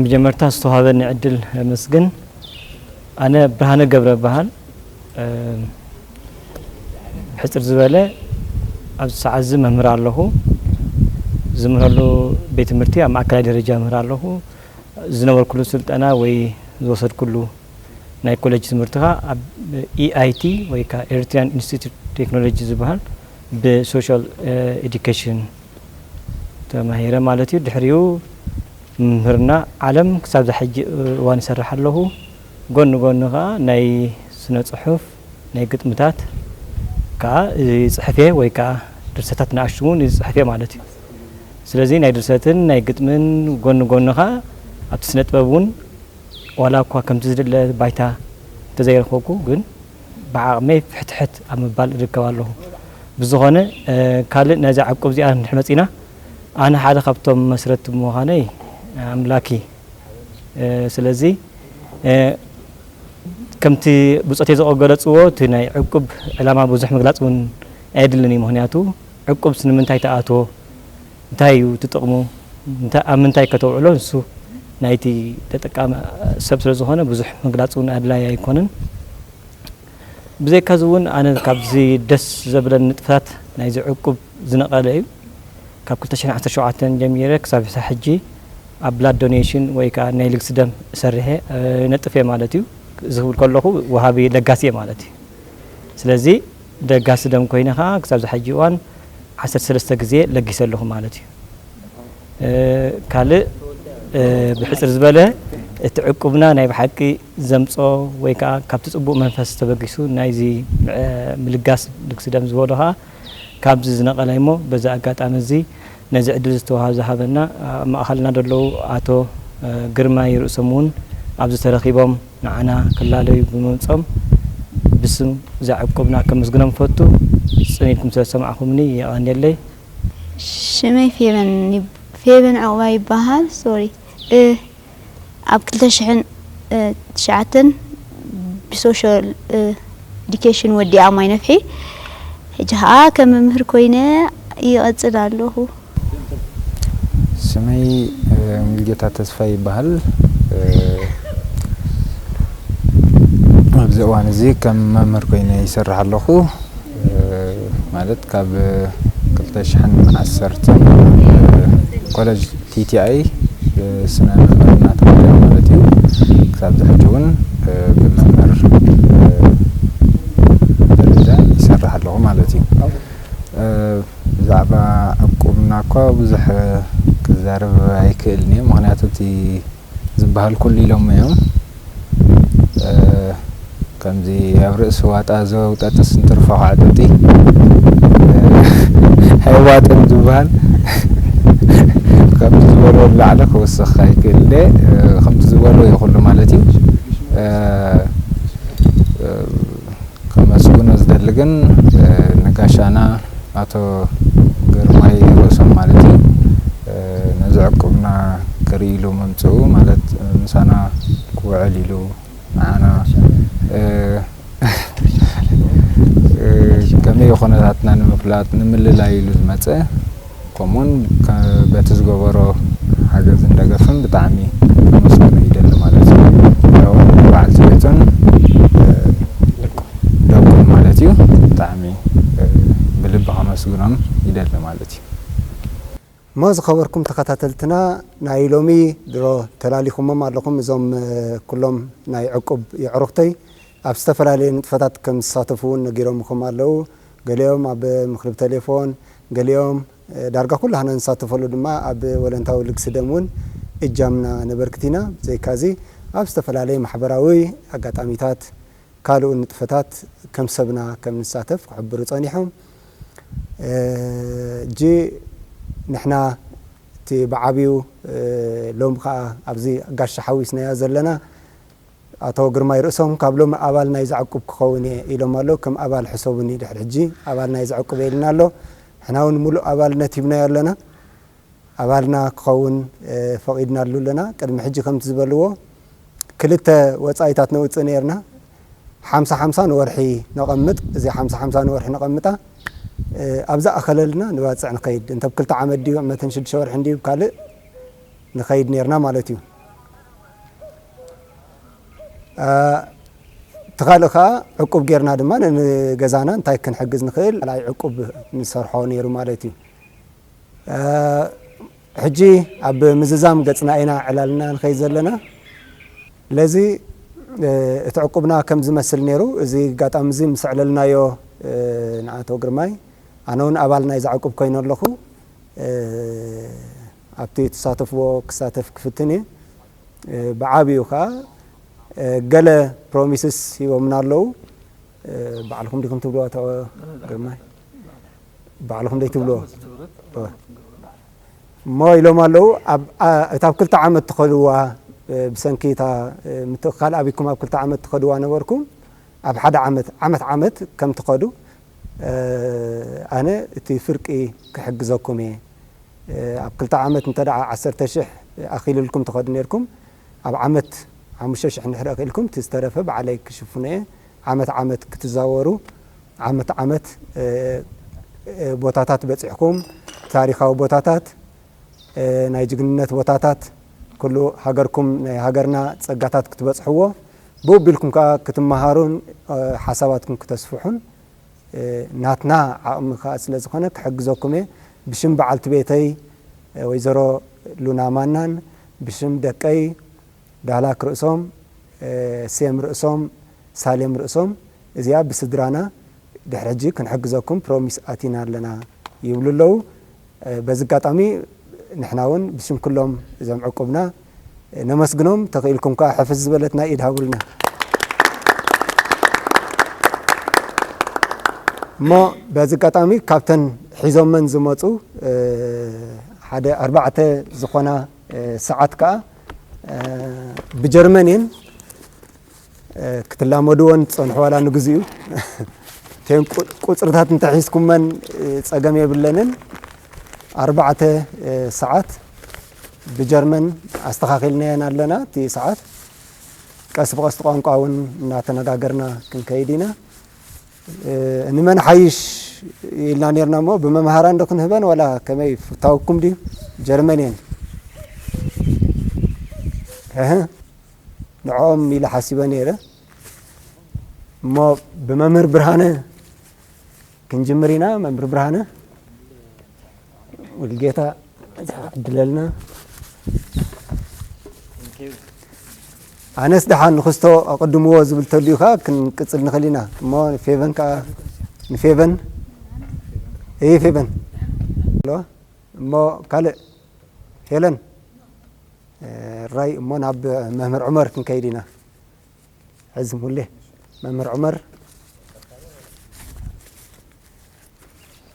መጀመርታ ዝተዋሃበኒ ዕድል ኣመስግን። ኣነ ብርሃነ ገብረ እበሃል። ሕፅር ዝበለ ኣብዚ ሰዓት እዚ መምህር ኣለኹ። ዝምህረሉ ቤት ትምህርቲ ኣብ ማእከላይ ደረጃ ምህር ኣለኹ። ዝነበርኩሉ ስልጠና ወይ ዝወሰድኩሉ ናይ ኮሌጅ ትምህርቲ ኸዓ ኣብ ኢኣይቲ ወይ ከዓ ኤሪትሪያን ኢንስቲትዩት ቴክኖሎጂ ዝበሃል ብሶሻል ኤዱኬሽን ተማሂረ ማለት እዩ። ድሕሪኡ ምምህርና ዓለም ክሳብ ዛ ሕጂ እዋን ይሰርሕ ኣለኹ። ጎኒ ጎኒ ኸዓ ናይ ስነ ፅሑፍ ናይ ግጥምታት ከዓ ይፅሕፍ እየ ወይ ከዓ ድርሰታት ንኣሽቱ እውን ይፅሕፍ እየ ማለት እዩ። ስለዚ ናይ ድርሰትን ናይ ግጥምን ጎኒ ጎኒ ኸዓ ኣብቲ ስነ ጥበብ እውን ዋላ እኳ ከምቲ ዝድለ ባይታ እንተዘይረኸብኩ ግን ብዓቕመይ ፍሕትሕት ኣብ ምባል እርከብ ኣለኹ። ብዝኾነ ካልእ ነዛ ዕቁብ እዚኣ እንድሕር መፂና ኣነ ሓደ ካብቶም መስረቲ ብምዃነይ ኣምላኪ ስለዚ ከምቲ ብፆተይ ዝገለፅዎ እቲ ናይ ዕቁብ ዕላማ ብዙሕ ምግላፅ እውን ኣየድልን እዩ። ምክንያቱ ዕቁብ ንምንታይ ተኣትዎ፣ እንታይ እዩ እቲ ጥቕሙ፣ ኣብ ምንታይ ከተውዕሎ ንሱ ናይቲ ተጠቃሚ ሰብ ስለ ዝኾነ ብዙሕ ምግላፅ እውን ኣድላይ ኣይኮነን። ብዘይካዚ እውን ኣነ ካብዚ ደስ ዘብለን ንጥፈታት ናይዚ ዕቁብ ዝነቐለ እዩ። ካብ ክልተ ሽሕን ዓሰርተ ሸውዓተን ጀሚረ ክሳብ ሕጂ ኣብ ብላድ ዶኔሽን ወይ ከዓ ናይ ልግሲ ደም እሰርሕ እየ፣ እነጥፍ እየ ማለት እዩ። እዚ ክብል ከለኹ ወሃቢ ለጋሲ እየ ማለት እዩ። ስለዚ ለጋሲ ደም ኮይነ ከዓ ክሳብ እዚ ሕጂ እዋን ዓሰርተ ሰለስተ ግዜ ለጊሰ ኣለኹ ማለት እዩ። ካልእ ብሕፅር ዝበለ እቲ ዕቁብና ናይ ብሓቂ ዘምፅኦ ወይ ከዓ ካብቲ ፅቡቕ መንፈስ ተበጊሱ ናይዚ ምልጋስ ልግሲ ደም ዝበሎ ከዓ ካብዚ ዝነቐለ እሞ በዚ ኣጋጣሚ እዚ ነዚ ዕድል ዝተዋሃብ ዝሃበና ኣብ ማእኸልና ዘለዉ ኣቶ ግርማይ ርእሶም እውን ኣብዚ ተረኺቦም ንዓና ክላለዩ ብምምፆም ብስም እዛ ዕቁብና ከመስግኖም ፈቱ። ፅን ኢልኩም ስለ ዝሰማዕኹምኒ የቐንየለይ። ሽመይ ፌቨን ይብ- ፌቨን ዕቑባ ይበሃል። ሶሪ እ ኣብ ክልተ ሽሕን ትሽዓተን ብሶሻል ኤዱኬሽን ወዲኣ ማይ ነፍሒ ሕጂ ከዓ ከም መምህር ኮይነ ይቐፅል ኣለኹ። ስመይ ሙልጌታ ተስፋ ይበሃል። ኣብዚ እዋን እዚ ከም መምህር ኮይነ ይሰርሕ ኣለኹ። ማለት ካብ ክልተ ሽሕን ዓሰርተን ኮለጅ ቲቲኣይ ብስነ መምህርና ተመሪቐ ማለት እዩ። ክሳብ ሕጂ እውን ብመምህር ደረጃ ይሰርሕ ኣለኹ ማለት እዩ። ብዛዕባ ዕቁብና እኳ ብዙሕ ክዛረብ ኣይክእልን እየ፣ ምኽንያቱ እቲ ዝበሃል ኩሉ ኢሎሞ እዮም። ከምዚ ኣብ ርእሲ ዋጣ ዘውጠጥስ እንትርፎ ከዓ ጡጢ ኣይዋጥን ዝበሃል ከምዚ ዝበልዎ ንላዕሊ ክውስኽ ኣይክእል እየ። ከምዚ ዝበልዎ እዩ ኩሉ ማለት እዩ። ከመስግኖ ዝደሊ ግን ንጋሻና ኣቶ ግርማይ ርእሶም ማለት እዩ። ነዚ ዕቁብና ክርኢ ኢሉ ምምፅኡ ማለት ምሳና ክውዕል ኢሉ ንዓና ከመይ ኩነታትና ንምፍላጥ ንምልላይ ኢሉ ዝመፀ ከምኡውን በቲ ዝገበሮ ሓገዝን ደገፍን ብጣዕሚ ከመስግኖ ይደሊ ማለት እዩ። ከምኡውን በዓልቲ ቤቱን ደቁን ማለት እዩ ብጣዕሚ ብልቢ ከመስግኖም ይደሊ ማለት እዩ። እሞ ዝኸበርኩም ተኸታተልትና ናይ ሎሚ ድሮ ተላሊኹሞም ኣለኹም እዞም ኩሎም ናይ ዕቁብ የዕሩኽተይ ኣብ ዝተፈላለየ ንጥፈታት ከም ዝሳተፉ እውን ነጊሮምኹም ኣለዉ። ገሊኦም ኣብ ምክልብ ቴሌፎን፣ ገሊኦም ዳርጋ ኩላህና ንሳተፈሉ ድማ ኣብ ወለንታዊ ልግሲ ደም እውን እጃምና ነበርክት ኢና። ብዘይካዚ ኣብ ዝተፈላለየ ማሕበራዊ ኣጋጣሚታት ካልኡ ንጥፈታት ከም ሰብና ከም ንሳተፍ ክሕብሩ ጸኒሖም። እጂ ንሕና እቲ ብዓብዩ ሎሚ ከዓ ኣብዚ ጋሻ ሓዊስናዮ ዘለና ኣቶ ግርማይ ርእሶም ካብ ሎሚ ኣባል ናይ ዘዕቁብ ክኸውን እየ ኢሎም ኣለዉ። ከም ኣባል ሕሰቡኒ ድሕሪ ሕጂ ኣባል ናይ ዘዕቁብ እየ ኢልና ኣሎ። ንሕና እውን ሙሉእ ኣባልነት ሂብናዮ ኣለና። ኣባልና ክኸውን ፈቒድናሉ ኣለና። ቅድሚ ሕጂ ከምቲ ዝበልዎ ክልተ ወጻኢታት ነውጽእ ነይርና። ሓምሳ ሓምሳ ንወርሒ ነቐምጥ። እዚ ሓምሳ ሓምሳ ንወርሒ ነቐምጣ። ኣብ ዝኣኸለልና ንባፅዕ ንኸይድ፣ እንተ ብ ክልተ ዓመት ድዩ፣ ዓመትን ሽዱሽተ ወርሕን ድዩ፣ ካልእ ንኸይድ ነርና ማለት እዩ። እቲ ካልእ ከዓ ዕቁብ ጌርና ድማ ንገዛና እንታይ ክንሕግዝ ንኽእል፣ ካልኣይ ዕቁብ ንሰርሖ ነይሩ ማለት እዩ። ሕጂ ኣብ ምዝዛም ገጽና ኢና ዕላልና ንኸይድ ዘለና። ለዚ እቲ ዕቁብና ከም ዝመስል ነይሩ። እዚ ኣጋጣሚ እዚ ምስ ኣዕለልናዮ ንኣቶ ግርማይ፣ ኣነ እውን ኣባል ናይዛ ዕቁብ ኮይነ ኣለኹ። ኣብቲ ትሳተፍዎ ክሳተፍ ክፍትን እየ። ብዓብዩ ከዓ ገለ ፕሮሚስስ ሂቦምና ኣለዉ። ባዕልኹም ዲኹም ትብልዋ? ኣቶ ግርማይ፣ ባዕልኹም ደይ ትብልዎ? እሞ ኢሎም ኣለዉ። እታ ኣብ ክልተ ዓመት ትኸድዋ፣ ብሰንኪ እታ ምትእኽኻል ኣቢኩም ኣብ ክልተ ዓመት ትኸድዋ ነበርኩም፣ ኣብ ሓደ ዓመት፣ ዓመት ዓመት ከም ትኸዱ፣ ኣነ እቲ ፍርቂ ክሕግዘኩም እየ። ኣብ ክልተ ዓመት እንተ ደኣ ዓሰርተ ሽሕ ኣኺልልኩም ትኸዱ ነርኩም፣ ኣብ ዓመት ሓሙሽተ ሽሕ እንድሕር ኣኺልኩም፣ እቲ ዝተረፈ ባዕለይ ክሽፍኖ እየ። ዓመት ዓመት ክትዛወሩ፣ ዓመት ዓመት ቦታታት በጺሕኩም፣ ታሪኻዊ ቦታታት፣ ናይ ጅግንነት ቦታታት፣ ኩሉ ሃገርኩም፣ ናይ ሃገርና ጸጋታት ክትበጽሕዎ፣ ብኡ ኣቢልኩም ከኣ ክትመሃሩን ሓሳባትኩም ክተስፍሑን ናትና ዓቕሚ ከኣ ስለ ዝኾነ ክሕግዘኩም እየ። ብሽም በዓልቲ ቤተይ ወይዘሮ ሉና ማናን ብሽም ደቀይ ዳህላክ ርእሶም፣ ሴም ርእሶም፣ ሳሌም ርእሶም፣ እዚኣ ብስድራና ድሕሪ ሕጂ ክንሕግዘኩም ፕሮሚስ ኣቲና ኣለና ይብሉ ኣለዉ። በዚ ኣጋጣሚ ንሕና እውን ብሽም ኩሎም እዞም ዕቁብና ነመስግኖም። ተኽኢልኩም ከኣ ሕፍስ ዝበለት ናይ ኢድ ሃቡልና። እሞ በዚ ኣጋጣሚ ካብተን ሒዞመን ዝመጹ ሓደ ኣርባዕተ ዝኾና ሰዓት ከኣ ብጀርመን እየን። ክትላመድወን ትጸንሑ ዋላ ንግዚኡ። እተን ቁ-፣ ቁጽርታት እንተሒዝኩመን ጸገም የብለንን። ኣርባዕተ ሰዓት ብጀርመን ኣስተኻኺልናየን ኣለና። እቲ ሰዓት ቀስ ብቐስ ቋንቋ እውን እናተነጋገርና ክንከይድ ኢና። ንመን ሓይሽ ኢልና ነርና እሞ ብመምሃራን ዶ ክንህበን ዋላ ከመይ ፍታውኩም ድዩ? ጀርመን እየን። እህ፣ ንዕኦም ኢለ ሓሲበ ነይረ። እሞ ብመምህር ብርሃነ ክንጅምር ኢና። መምህር ብርሃነ ሙልጌታ ዕድለልና። ኣነስ ደሓን ንክስቶ ኣቐድምዎ ዝብል ተልዩ ከኣ ክንቅጽል ንኽእል ኢና። እሞ ንፌቨን ከኣ፣ ንፌቨን፣ እይ ፌቨን ኣለዋ። እሞ ካልእ ሄለን፣ ራይ፣ እሞ ናብ መምህር ዑመር ክንከይድ ኢና። ሕዚ ሙሌ፣ መምህር ዑመር፣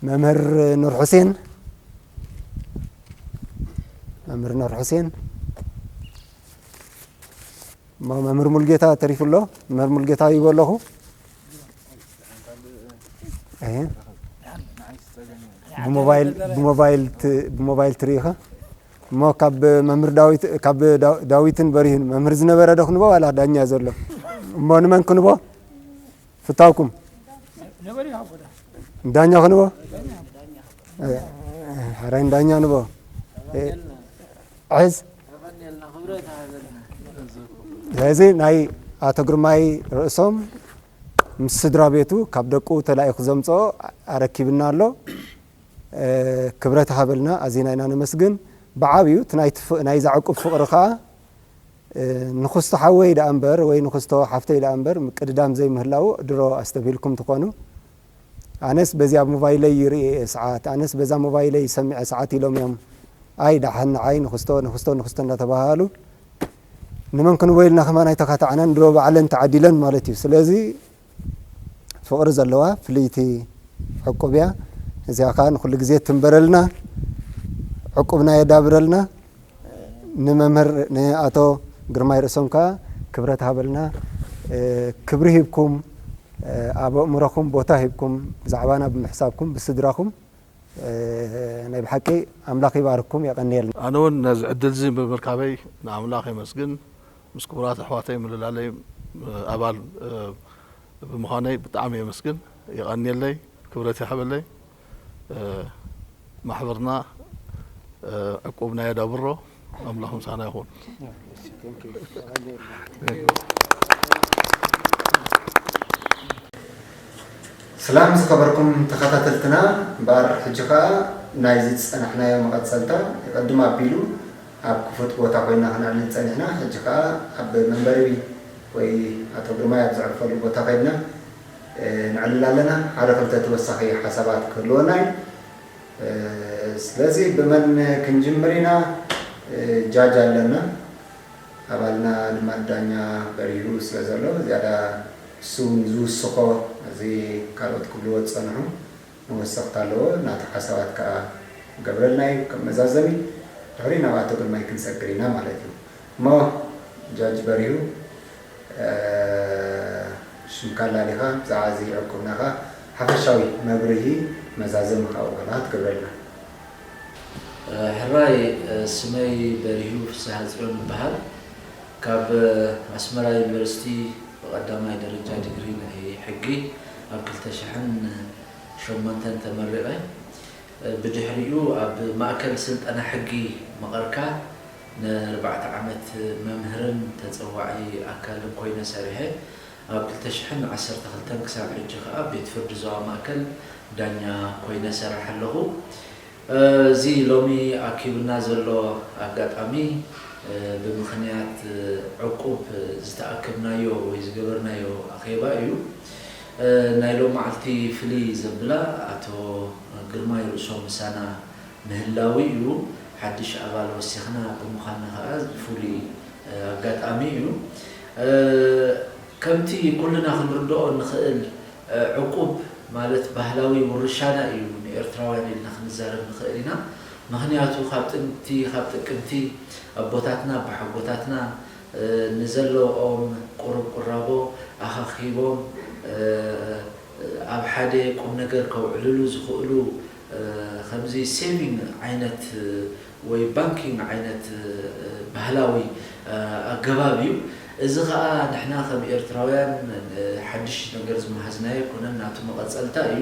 መምህር ኑር ሑሴን፣ መምህር ኑር ሑሴን፣ እሞ መምህር ሙልጌታ ተሪፉ ኣሎ። መምህር ሙልጌታ ይቦ ኣለኹ። እህ። ብሞባይል፣ ብሞባይል ት-፣ ብሞባይል ትርኢ ኢኻ? እሞ ካብ መምህር ዳዊት፣ ካብ ዳ-፣ ዳዊትን በሪሁን መምህር ዝነበረ ዶ ክንቦ ዋላ ዳኛ ዘሎ? እሞ ንመን ክንቦ? ፍታውኩም። ንዳኛ ክንቦ? እ፣ ሕራይ ንዳኛ ንቦ። እ፣ ሕዝ። ስለዚ ናይ ኣቶ ግርማይ ርእሶም ምስ ስድራ ቤቱ ካብ ደቁ ተላኢኹ ዘምጽኦ ኣረኪብና ኣሎ። እ፣ ክብረት ሃበልና፣ ኣዚና ኢና ነመስግን። ብዓብዩ እቲ ናይ ትፍ-፣ ናይዛ ዕቁብ ፍቕሪ ኸኣ፣ እ፣ ንኽስቶ ሓወይ ደኣ እምበር ወይ ንኽስቶ ሓፍተይ ደኣ እምበር ምቅድዳም ዘይምህላዉ ድሮ ኣስተብሂልኩም ትኾኑ። ኣነስ በዚኣ ሞባይለይ ይርኢ እየ ሰዓት፣ ኣነስ በዛ ሞባይለይ ይሰምዕ እየ ሰዓት ኢሎም እዮም። ኣይ ደሓን ንዓይ ንኽስቶ፣ ንኽስቶ፣ ንኽስቶ እንዳተባሃሉ ንመን ክንቦ ኢልና ከማን ኣይተኻታዕናን፣ ድሮ ባዕለን ተዓዲለን ማለት እዩ። ስለዚ ፍቕሪ ዘለዋ ፍልይቲ ዕቁብ እያ። እዚኣ ኸኣ ንኹሉ ግዜ ትንበረልና፣ ዕቁብና የዳብረልና። ንመምህር ንኣቶ ግርማይ ርእሶም ከኣ ክብረት ሃበልና። እ፣ ክብሪ ሂብኩም፣ እ፣ ኣብ ኣእምሮኹም ቦታ ሂብኩም ብዛዕባና ብምሕሳብኩም ብስድራኹም፣ እ፣ ናይ ብሓቂ ኣምላኽ ይባርክኩም፣ የቐንየልና። ኣነ እውን ነዚ ዕድል እዚ ብምርካበይ ንኣምላኽ የመስግን። ምስ ክቡራት ኣሕዋተይ ምልላለይ፣ እ፣ ኣባል፣ እ፣ ብምዃነይ ብጣዕሚ የመስግን። የቐንየለይ፣ ክብረት ይሃበለይ። ማሕበርና ዕቁብና የዳብሮ። ኣምላኽ ምሳና ይኹን። ሰላም ዝኸበርኩም ተኸታተልትና፣ እምበኣር ሕጂ ኸኣ ናይዚ ዝጸናሕናዮ መቐጸልታ፣ ይቐድም ኣቢሉ ኣብ ክፉት ቦታ ኮይና ክነዕልል ጸኒሕና። ሕጂ ኸኣ ኣብ መንበሪ ወይ ኣቶ ግርማይ ኣብ ዘዕርፈሉ ቦታ ከይድና ነዕልል ኣለና። ሓደ ክልተ ተወሳኺ ሓሳባት ክህልወና እዩ። ስለዚ ብመን ክንጅምር ኢና? ጃጅ ኣለና፣ ኣባልና ድማ ዳኛ በሪሁ ስለ ዘሎ ዝያዳ እሱ እውን ዝውስኾ፣ እዚ ካልኦት ክብልዎ ዝጸንሑ መወሰኽቲ ኣለዎ። ናቱ ሓሳባት ከኣ ክገብረልና እዩ ከም መዛዘሚ። ድሕሪ ናብ ኣቶ ግርማይ ክንሰግር ኢና ማለት እዩ። እሞ ጃጅ በሪሁ ሽምካ ኣላሊኻ ብዛዕባ እዚ ዕቁብና ኸኣ ሓፈሻዊ መብርሂ መዛዘሚ ካብኡ ከለኻ ትገብረልና። ሕራይ፣ ስመይ በሪሁ ፍስሃጽዮን ይበሃል። ካብ ኣስመራ ዩኒቨርሲቲ ብቐዳማይ ደረጃ ዲግሪ ናይ ሕጊ ኣብ ክልተ ሽሕን ሸሞንተን ተመሪቐ። ብድሕሪኡ ኣብ ማእከል ስልጠና ሕጊ መቐርካ ንኣርባዕተ ዓመት መምህርን ተጸዋዒ ኣካልን ኮይነ ሰሪሐ። ኣብ ክልተ ሽሕን ዓሰርተ ክልተን ክሳብ ሕጂ ከኣ ቤት ፍርዲ ዞባ ማእከል ዳኛ ኮይነ እሰርሕ ኣለኹ። እዚ ሎሚ ኣኪብና ዘሎ ኣጋጣሚ ብምኽንያት ዕቁብ ዝተኣከብናዮ ወይ ዝገበርናዮ ኣኼባ እዩ። ናይ ሎማዓልቲ ፍልይ ዘብላ ኣቶ ግርማይ ርእሶም ምሳና ምህላዉ እዩ። ሓድሽ ኣባል ወሲኽና ብምዃንና ኸኣ ፍሉይ ኣጋጣሚ እዩ። ከምቲ ኩልና ክንርድኦ እንኽእል ዕቁብ ማለት ባህላዊ ውርሻና እዩ። ንኤርትራውያን ኢልና ክንዛረብ ንኽእል ኢና። ምኽንያቱ ካብ ጥንቲ ካብ ጥቅምቲ ኣቦታትና ኣቦሓጎታትና ንዘለኦም ቁሩብ ቁራቦ ኣኻኺቦም ኣብ ሓደ ቁም ነገር ከውዕልሉ ዝኽእሉ ከምዚ saving ዓይነት ወይ banking ዓይነት ባህላዊ ኣገባብ እዩ። እዚ ኸኣ ንሕና ከም ኤርትራውያን ሓድሽ ነገር ዝመሃዝናዮ ኣይኮነን፣ ናቱ መቐጸልታ እዩ።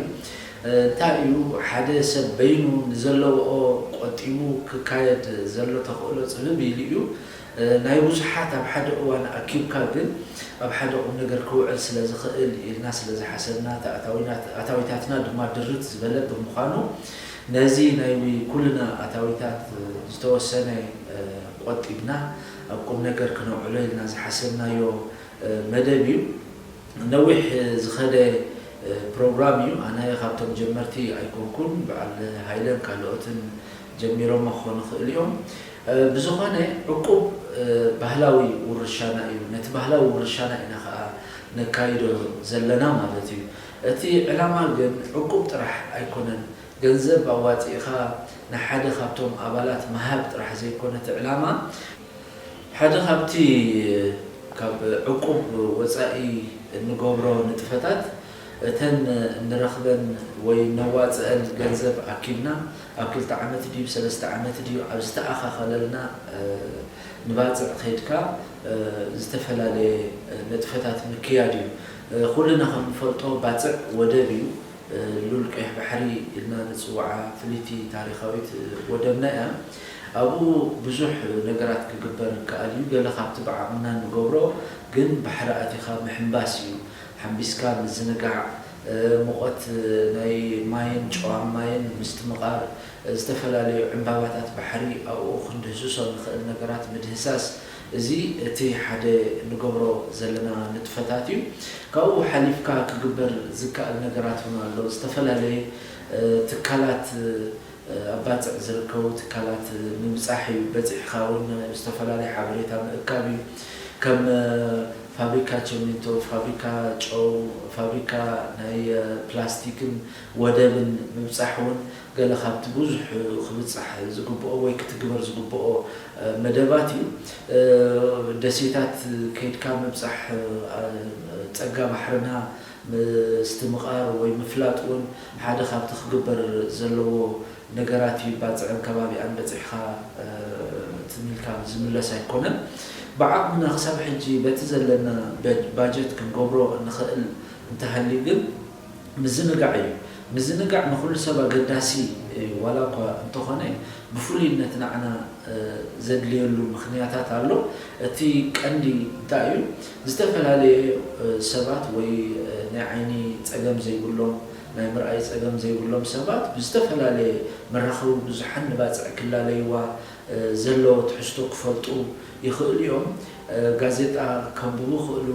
እንታይ እዩ፣ ሓደ ሰብ በይኑ ንዘለዎ ቆጢቡ ክካየድ ዘሎ ተኽእሎ ጽብብ ኢሉ እዩ። ናይ ብዙሓት ኣብ ሓደ እዋን ኣኪብካ ግን ኣብ ሓደ ቁም ነገር ክውዕል ስለ ዝኽእል ኢልና ስለ ዝሓሰብና፣ ኣታዊታትና ድማ ድርት ዝበለ ብምዃኑ፣ ነዚ ናይ ኩልና ኣታዊታት ዝተወሰነ ቆጢብና ኣብ ቁም ነገር ክነውዕሎ ኢልና ዝሓሰብናዮ መደብ እዩ። ነዊሕ ዝኸደ ፕሮግራም እዩ። ኣነ ካብቶም ጀመርቲ ኣይኮንኩን፣ በዓል ሃይለን ካልኦትን ጀሚሮሞ ክኾኑ ይኽእሉ እዮም። ብዝኾነ ዕቁብ ባህላዊ ውርሻና እዩ። ነቲ ባህላዊ ውርሻና ኢና ኸዓ ነካይዶ ዘለና ማለት እዩ። እቲ ዕላማ ግን ዕቁብ ጥራሕ ኣይኮነን። ገንዘብ ኣዋፂእኻ ንሓደ ካብቶም ኣባላት ምሃብ ጥራሕ ዘይኮነ እቲ ዕላማ፣ ሓደ ካብቲ ካብ ዕቁብ ወፃኢ እንገብሮ ንጥፈታት፣ እተን እንረኽበን ወይ ነዋፅአን ገንዘብ ኣኪብና ኣብ ክልተ ዓመት ድዩ ሰለስተ ዓመት ድዩ ኣብ ዝተኣኻኸለልና ንባፅዕ ከይድካ ዝተፈላለየ ንጥፈታት ምክያድ እዩ። ኩልና ከም ንፈልጦ ባፅዕ ወደብ እዩ። ሉል ቀይሕ ባሕሪ ኢልና ንፅውዓ ፍልይቲ ታሪኻዊት ወደብና እያ። ኣብኡ ብዙሕ ነገራት ክግበር ይከኣል እዩ። ገለ ካብቲ ብዓቕምና እንገብሮ ግን ባሕሪ ኣቲኻ ምሕንባስ እዩ። ሓንቢስካ ምዝንጋዕ፣ ሙቐት ናይ ማይን ጨዋም ማይን ምስትምቓር፣ ዝተፈላለዩ ዕምባባታት ባሕሪ ኣብኡ ክንድህስሶ ንኽእል ነገራት ምድህሳስ፣ እዚ እቲ ሓደ ንገብሮ ዘለና ንጥፈታት እዩ። ካብኡ ሓሊፍካ ክግበር ዝከኣል ነገራት እውን ኣሎ። ዝተፈላለየ ትካላት፣ ኣብ ባፅዕ ዝርከቡ ትካላት ምብፃሕ እዩ። በፂሕኻ እውን ዝተፈላለየ ሓበሬታ ምእካብ እዩ። ከም ፋብሪካ ቸሚንቶ፣ ፋብሪካ ጨው፣ ፋብሪካ ናይ ፕላስቲክን ወደብን ምብፃሕ እውን ገለ ካብቲ ብዙሕ ክብፃሕ ዝግብኦ ወይ ክትግበር ዝግብኦ መደባት እዩ። ደሴታት ከይድካ ምብፃሕ፣ ፀጋ ባሕርና ምስትምቓር ወይ ምፍላጥ እውን ሓደ ካብቲ ክግበር ዘለዎ ነገራት እዩ። ባፅዕን ከባቢኣን በፂሕኻ ትም ኢልካ ዝምለስ ኣይኮነን። ብዓቕምና ክሳብ ሕጂ በቲ ዘለና ባጀት ክንገብሮ እንኽእል እንተሃልዩ ግን ምዝንጋዕ እዩ። ምዝንጋዕ ንኹሉ ሰብ ኣገዳሲ እዩ፣ ዋላ እኳ እንተኾነ ብፍሉይነት ንዓና ዘድልየሉ ምኽንያታት ኣሎ። እቲ ቀንዲ እንታይ እዩ? ዝተፈላለየ ሰባት ወይ ናይ ዓይኒ ጸገም ዘይብሎም፣ ናይ ምርኣይ ጸገም ዘይብሎም ሰባት ብዝተፈላለየ መራኸቢ ብዙሓን ንባጽዕ ክላለይዋ ዘለዎ ትሕዝቶ ክፈልጡ ይኽእሉ እዮም። ጋዜጣ ከንብቡ ይኽእሉ፣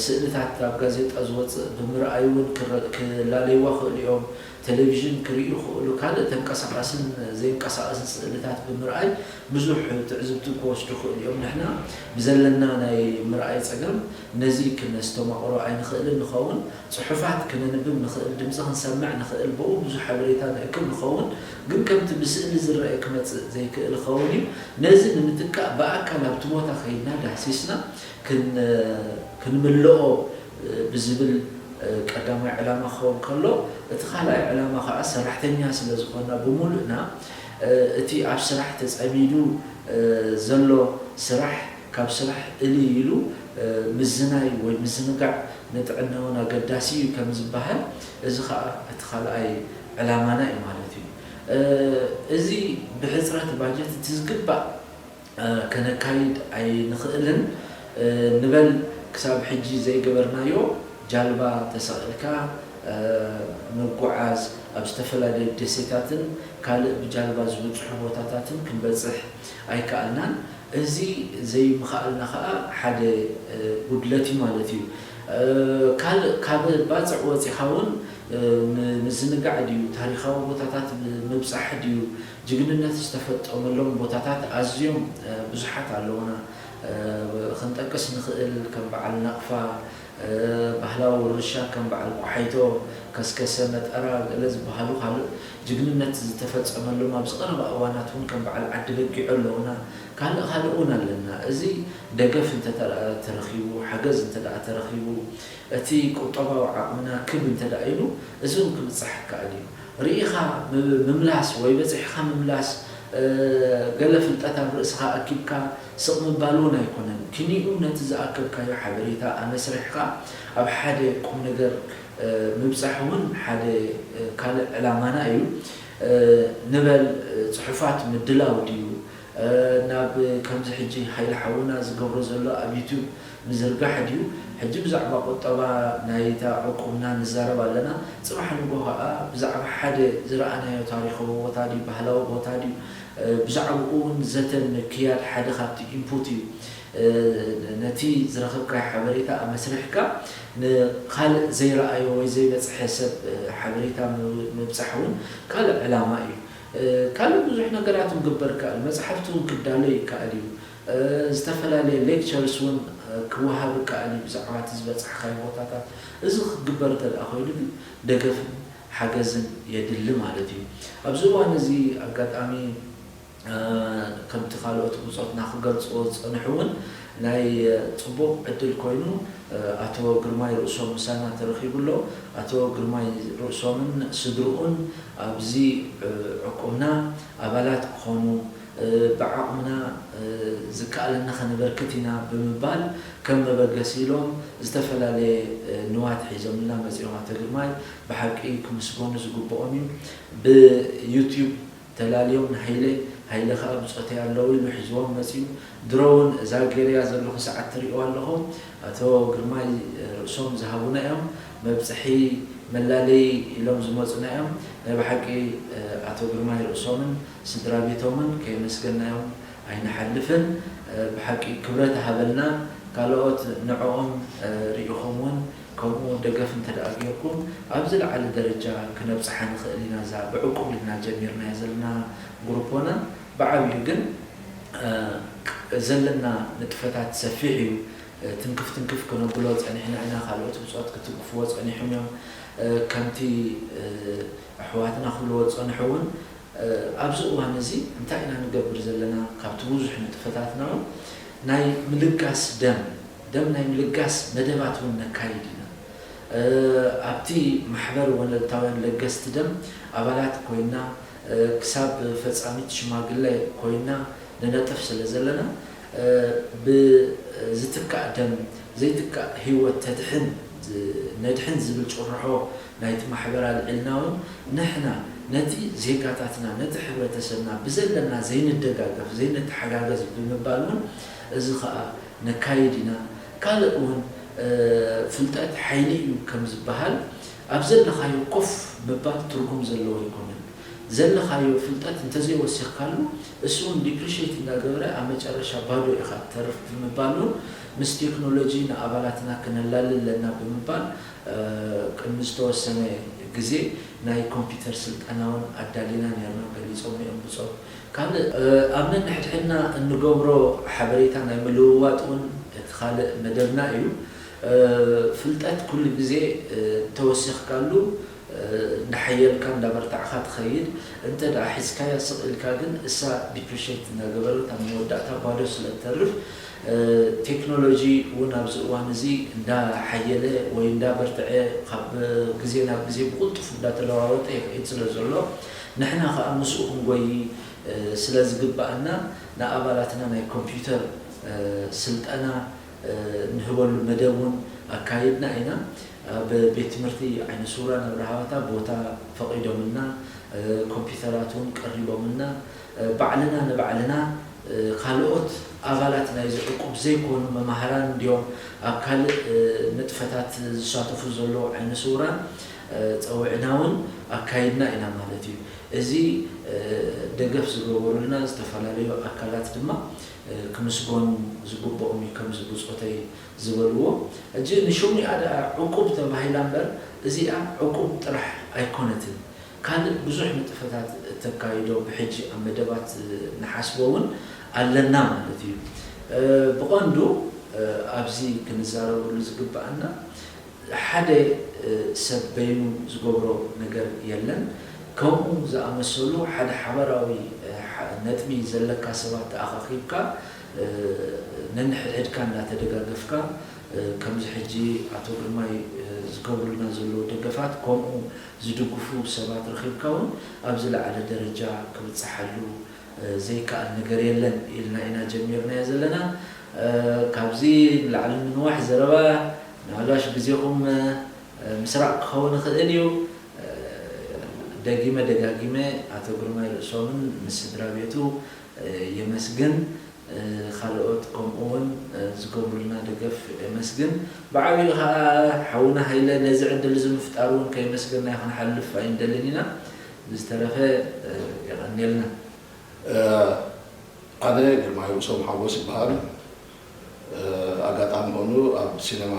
ስእልታት ኣብ ጋዜጣ ዝወጽእ ብምርኣይ እውን ክላለይዋ ይኽእሉ እዮም። ቴሌቪዥን ክርእዩ ይኽእሉ፣ ካልእ ተንቀሳቓስን ዘይንቀሳቐስን ስእልታት ብምርኣይ ብዙሕ ትዕዝብቲ ክወስዱ ይኽእሉ እዮም። ንሕና ብዘለና ናይ ምርኣይ ጸገም ነዚ ክነስተማቕሮ ኣይንኽእልን ንኸውን። ጽሑፋት ክነንብብ ንኽእል፣ ድምጺ ክንሰምዕ ንኽእል፣ ብኡ ብዙሕ ሓበሬታ ንእክብ ንኸውን። ግን ከምቲ ብስእሊ ዝረአ ክመጽእ ዘይክእል ይኸውን እዩ። ነዚ ንምትካእ ብኣካል ኣብቲ ቦታ ከይድና ዳህሲስና ክንምልኦ ብዝብል ቀዳማይ ዕላማ ክኸውን ከሎ፣ እቲ ካልኣይ ዕላማ ከዓ ሰራሕተኛ ስለ ዝኾንና ብምሉእና እቲ ኣብ ስራሕ ተጸሚዱ ዘሎ ስራሕ ካብ ስራሕ እልይ ኢሉ ምዝናይ ወይ ምዝንጋዕ ንጥዕና እውን ኣገዳሲ እዩ ከም ዝበሃል፣ እዚ ከዓ እቲ ካልኣይ ዕላማና እዩ ማለት እዩ። እዚ ብሕፅረት ባጀት እቲ ዝግባእ ከነካይድ ኣይንኽእልን። ንበል ክሳብ ሕጂ ዘይገበርናዮ ጃልባ ተሰቒልካ ምጉዓዝ፣ ኣብ ዝተፈላለዩ ደሴታትን ካልእ ብጃልባ ዝበፅሑ ቦታታትን ክንበፅሕ ኣይከኣልናን። እዚ ዘይምኽኣልና ከዓ ሓደ ጉድለት እዩ ማለት እዩ። ካልእ ካብ ባፅዕ ወፂኻ እውን ምዝንጋዕ ድዩ፣ ታሪኻዊ ቦታታት ምብፃሕ ድዩ፣ ጅግንነት ዝተፈፀመሎም ቦታታት ኣዝዮም ብዙሓት ኣለውና። ክንጠቅስ ንኽእል ከም በዓል ናቕፋ፣ ባህላዊ ውርሻ ከም በዓል ቆሓይቶ፣ ከስከሰ፣ መጠራ ገለ ዝበሃሉ ካልእ ጅግንነት ዝተፈፀመሎም ኣብዚ ቀረባ እዋናት እውን ከም በዓል ዓዲ በጊዖ ኣለውና። ካልእ ካልእ እውን ኣለና። እዚ ደገፍ እንተ ተረኺቡ፣ ሓገዝ እንተ ተረኺቡ፣ እቲ ቁጠባዊ ዓቕምና ክብ እንተ ኢሉ፣ እዚ እውን ክብፃሕ ይከኣል እዩ። ርኢኻ ምምላስ ወይ በፂሕኻ ምምላስ ገለ ፍልጠት ኣብ ርእስኻ ኣኪብካ ስቕ ምባል እውን ኣይኮነን። ክንኡ ነቲ ዝኣከብካዮ ሓበሬታ ኣመስሪሕካ ኣብ ሓደ ቁም ነገር ምብፃሕ እውን ሓደ ካልእ ዕላማና እዩ። ንበል ፅሑፋት ምድላው ድዩ? ናብ ከምዚ ሕጂ ሃይለ ሓውና ዝገብሮ ዘሎ ኣብ ዩቱብ ምዝርጋሕ ድዩ? ሕጂ ብዛዕባ ቁጠባ ናይታ ዕቁብና ንዛረብ ኣለና። ፅባሕ ንጎ ከዓ ብዛዕባ ሓደ ዝረኣናዮ ታሪኻዊ ቦታ ድዩ፣ ባህላዊ ቦታ ድዩ፣ ብዛዕባኡ እውን ዘተ ምክያድ ሓደ ካብቲ ኢንፑት እዩ። ነቲ ዝረኸብካዮ ሓበሬታ ኣመስሪሕካ ንኻልእ ዘይረኣዮ ወይ ዘይበፅሐ ሰብ ሓበሬታ ምብፃሕ እውን ካልእ ዕላማ እዩ። ካልእ ብዙሕ ነገራት እውን ክግበር ይከኣል። መፅሓፍቲ እውን ክዳሎ ይከኣል እዩ። ዝተፈላለየ ሌክቸርስ እውን ክወሃብ ይከኣል እዩ ብዛዕባ እቲ ዝበፃሕካዮ ቦታታት። እዚ ክግበር እንተ ደኣ ኮይኑ ግን ደገፍን ሓገዝን የድሊ ማለት እዩ። ኣብዚ እዋን እዚ ኣጋጣሚ ከምቲ ካልኦት ብጾትና ክገልጽዎ ዝጸንሑ እውን ናይ ጽቡቕ ዕድል ኮይኑ ኣቶ ግርማይ ርእሶም ምሳና ተረኺቡ ኣሎ። ኣቶ ግርማይ ርእሶምን ስድርኡን ኣብዚ ዕቁብና ኣባላት ክኾኑ ብዓቕምና ዝከኣለና ከነበርክት ኢና ብምባል ከም መበገሲ ኢሎም ዝተፈላለየ ንዋት ሒዞምልና መጺኦም። ኣቶ ግርማይ ብሓቂ ክምስገኑ ዝግብኦም እዩ። ብዩትዩብ ተላልዮም ንሃይለ፣ ሃይለ ከኣ ብጾተይ ኣለዉ ኢሉ ሒዝዎም መጺኡ። ድሮ እውን እዛ ገይረያ ዘለኹ ሰዓት ትርእይዋ ኣለኹም። ኣቶ ግርማይ ርእሶም ዝሃቡና እዮም። መብጽሒ መላለዪ ኢሎም ዝመጹና እዮም። ናይ ብሓቂ ኣቶ ግርማይ ርእሶምን ስድራ ቤቶምን ከየመስገናዮም ኣይንሓልፍን። ብሓቂ ክብረት ሃበልና። ካልኦት ንዕኦም ርኢኹም እውን ከምኡ ደገፍ እንተ ደኣ ጌርኩም ኣብ ዝለዓለ ደረጃ ክነብጽሓ ንኽእል ኢና። እዛ ብዕቁብ ኢልና ጀሚርናያ ዘለና ግሩፖና ብዓብዩ ግን ዘለና ንጥፈታት ሰፊሕ እዩ። ትንክፍ ትንክፍ ክነብሎ ጸኒሕና ኢና፣ ካልኦት ብጾት ክትንክፍዎ ጸኒሖም እዮም። ከምቲ ኣሕዋትና ክብልዎ ዝጸንሑ እውን ኣብዚ እዋን እዚ እንታይ ኢና ንገብር ዘለና? ካብቲ ብዙሕ ንጥፈታትና እውን ናይ ምልጋስ ደም፣ ደም ናይ ምልጋስ መደባት እውን ነካይድ ኢና። ኣብቲ ማሕበር ወለንታውያን ለገስቲ ደም ኣባላት ኮይና፣ ክሳብ ፈጻሚት ሽማግለ ኮይና ንነጥፍ ስለ ዘለና፣ ብዝትካእ ደም ዘይትካእ ህይወት ተድሕን ነድሕን ዝብል ጭርሖ ናይቲ ማሕበር ኣልዒልና እውን፣ ንሕና ነቲ ዜጋታትና፣ ነቲ ሕብረተሰብና ብዘለና ዘይንደጋገፍ፣ ዘይንተሓጋገዝ ብምባል እውን፣ እዚ ኸኣ ነካይድ ኢና። ካልእ እውን፣ እ፣ ፍልጠት ሓይሊ እዩ ከም ዝበሃል፣ ኣብ ዘለኻዮ ኮፍ ምባል ትርጉም ዘለዎ ኣይኮነን። ዘለኻዮ ፍልጠት እንተዘይወሲኽካሉ፣ እሱ እውን ዲፕሪሼት እንዳገበረ ኣብ መጨረሻ ባዶ ኢኻ ትተርፍ ብምባል እውን፣ ምስ ቴክኖሎጂ ንኣባላትና ክነላሊ ኣለና ብምባል፣ እ፣ ቅድሚ ዝተወሰነ ግዜ ናይ ኮምፒውተር ስልጠና እውን ኣዳሊና ነርና፣ ገሊጾም እዮም ብጾት። ካልእ፣ እ፣ ኣብ ነንሕድሕድና እንገብሮ ሓበሬታ ናይ ምልውዋጥ እውን እቲ ካልእ መደብና እዩ። እ፣ ፍልጠት ኩሉ ግዜ፣ እ፣ ተወሲኽካሉ፣ እ፣ እንዳሓየልካ እንዳበርታዕካ ትኸይድ። እንተ ደኣ ሒዝካያ ስቕ ኢልካ ግን እሳ ዲፕሪሼት እንዳገበረት ኣብ መወዳእታ ባዶ ስለ እተርፍ፣ እ፣ ቴክኖሎጂ እውን ኣብዚ እዋን እዚ እንዳሓየለ ወይ እንዳበርትዐ፣ ካብ ግዜ ናብ ግዜ ብቕልጡፍ እንዳተለዋወጠ ይኸይድ ስለ ዘሎ፣ ንሕና ኸኣ ምስኡ ክንጎይ፣ እ፣ ስለ ዝግብኣና፣ ንኣባላትና ናይ ኮምፒውተር፣ እ፣ ስልጠና፣ እ፣ ንህበሉ መደብ እውን ኣካይድና ኢና። ኣብ ቤት ትምህርቲ ዓይነ ስውራን ኣብርሃ ባታ ቦታ ፈቒዶምልና፣ እ፣ ኮምፒውተራት እውን ቀሪቦምልና፣ እ፣ ባዕልና ንባዕልና፣ እ፣ ካልኦት ኣባላት ናይዚ ዕቁብ ዘይኮኑ መማህራን እንድዮም ኣብ ካልእ፣ እ፣ ንጥፈታት ዝሳተፉ ዘለዉ ዓይነ ስውራን፣ እ፣ ጸዊዕና እውን ኣካይድና ኢና ማለት እዩ። እዚ፣ እ፣ ደገፍ ዝገበሩልና ዝተፈላለዩ ኣካላት ድማ፣ እ፣ ክምስጎኑ ዝግብኦም እዩ፣ ከምዚ ብጾተይ ዝበልዎ። ሕጂ ንሽሙኣ ደኣ ዕቁብ ተባሂላ እምበር፣ እዚኣ ዕቁብ ጥራሕ ኣይኮነትን። ካልእ ብዙሕ ንጥፈታት እተካይዶ ብሕጂ ኣብ መደባት ንሓስቦ እውን ኣለና ማለት እዩ። እ፣ ብቐንዱ፣ እ፣ ኣብዚ ክንዛረበሉ ዝግብኣና ሓደ፣ እ፣ ሰብ በይኑ ዝገብሮ ነገር የለን። ከምኡ ዝኣመሰሉ ሓደ ሓበራዊ፣ እ፣ ሓ-፣ ነጥቢ ዘለካ ሰባት ተኣኻኺብካ፣ እ፣ ነንሕድሕድካ እንዳተደጋገፍካ፣ እ፣ ከምዚ ሕጂ ኣቶ ግርማይ፣ እ፣ ዝገብሩልና ዘለዉ ደገፋት ከምኡ ዝድግፉ ሰባት ረኺብካ እውን ኣብ ዝለዓለ ደረጃ ክብጽሓሉ፣ እ፣ ዘይከኣል ነገር የለን ኢልና ኢና ጀሚርናዮ ዘለና። እ፣ ካብዚ ንላዕሊ ምንዋሕ ዘረባ ምናልባሽ ግዜኹም፣ እ፣ ምስራቕ ክኸውን ይኽእል እዩ። እ፣ ደጊመ ደጋጊመ ኣቶ ግርማይ ርእሶምን ምስ ስድራ ቤቱ፣ እ፣ የመስግን። እ፣ ካልኦት ከምኡ እውን፣ እ፣ ዝገብሩልና ደገፍ የመስግን። ብዓቢኡ ኸኣ ሓውና ሃይለ ነዚ ዕድል እዚ ምፍጣሩ እውን ከየመስገንናዮ ክንሓልፍ ኣይንደልን ኢና። ብዝተረፈ፣ እ፣ የቐንየልና። እ፣ ኣነ ግርማይ ርእሶም ሓጎስ ይበሃል። እ፣ ኣጋጣሚ ኾኑ ኣብ ሲነማ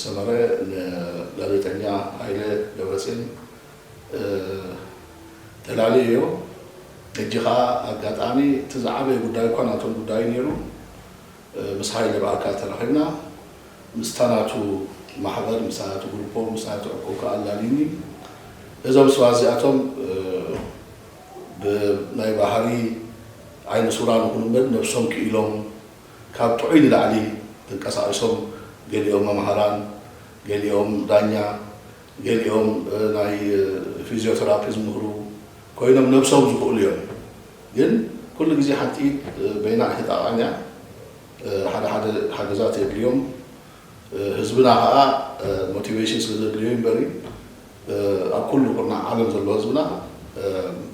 ሰመረ ንጋዜጠኛ ሃይለ ደብረጽዮን፣ እ፣ ተላልየዮ። ሕጂ ኸኣ ኣጋጣሚ እቲ ዝዓበየ ጉዳይ እኳ ናቶም ጉዳይ ነይሩ። እ፣ ምስ ሃይለ ብኣካል ተራኺብና፣ ምስታ ናቱ ማሕበር፣ ምስታ ናቱ ግሩፖ፣ ምስታ ናቱ ዕቁብ ከኣ ኣላልዩኒ። እዞም ሰባት እዚኣቶም፣ እ፣ ብናይ ባህሪ ዓይነ ስውራን ይኹኑ እምበር ነብሶም ክኢሎም ካብ ጥዑይ ንላዕሊ ተንቀሳቒሶም፣ ገሊኦም መማህራን፣ ገሊኦም ዳኛ፣ ገሊኦም፣ እ፣ ናይ፣ እ፣ ፊዚዮቴራፒ ዝምህሩ ኮይኖም ነብሶም ዝኽእሉ እዮም። ግን ኩሉ ግዜ ሓንቲ ኢድ፣ እ፣ በይና ኣይትጣቕዕን እያ። እ፣ ሓደ ሓደ ሓገዛት የድልዮም። እ፣ ህዝብና ኸኣ፣ እ፣ ሞቲቬሽን ስለ ዘድልዮ እዩ እምበሪ፣ እ፣ ኣብ ኩሉ ኩርናዕ ዓለም ዘሎ ህዝብና፣ እ፣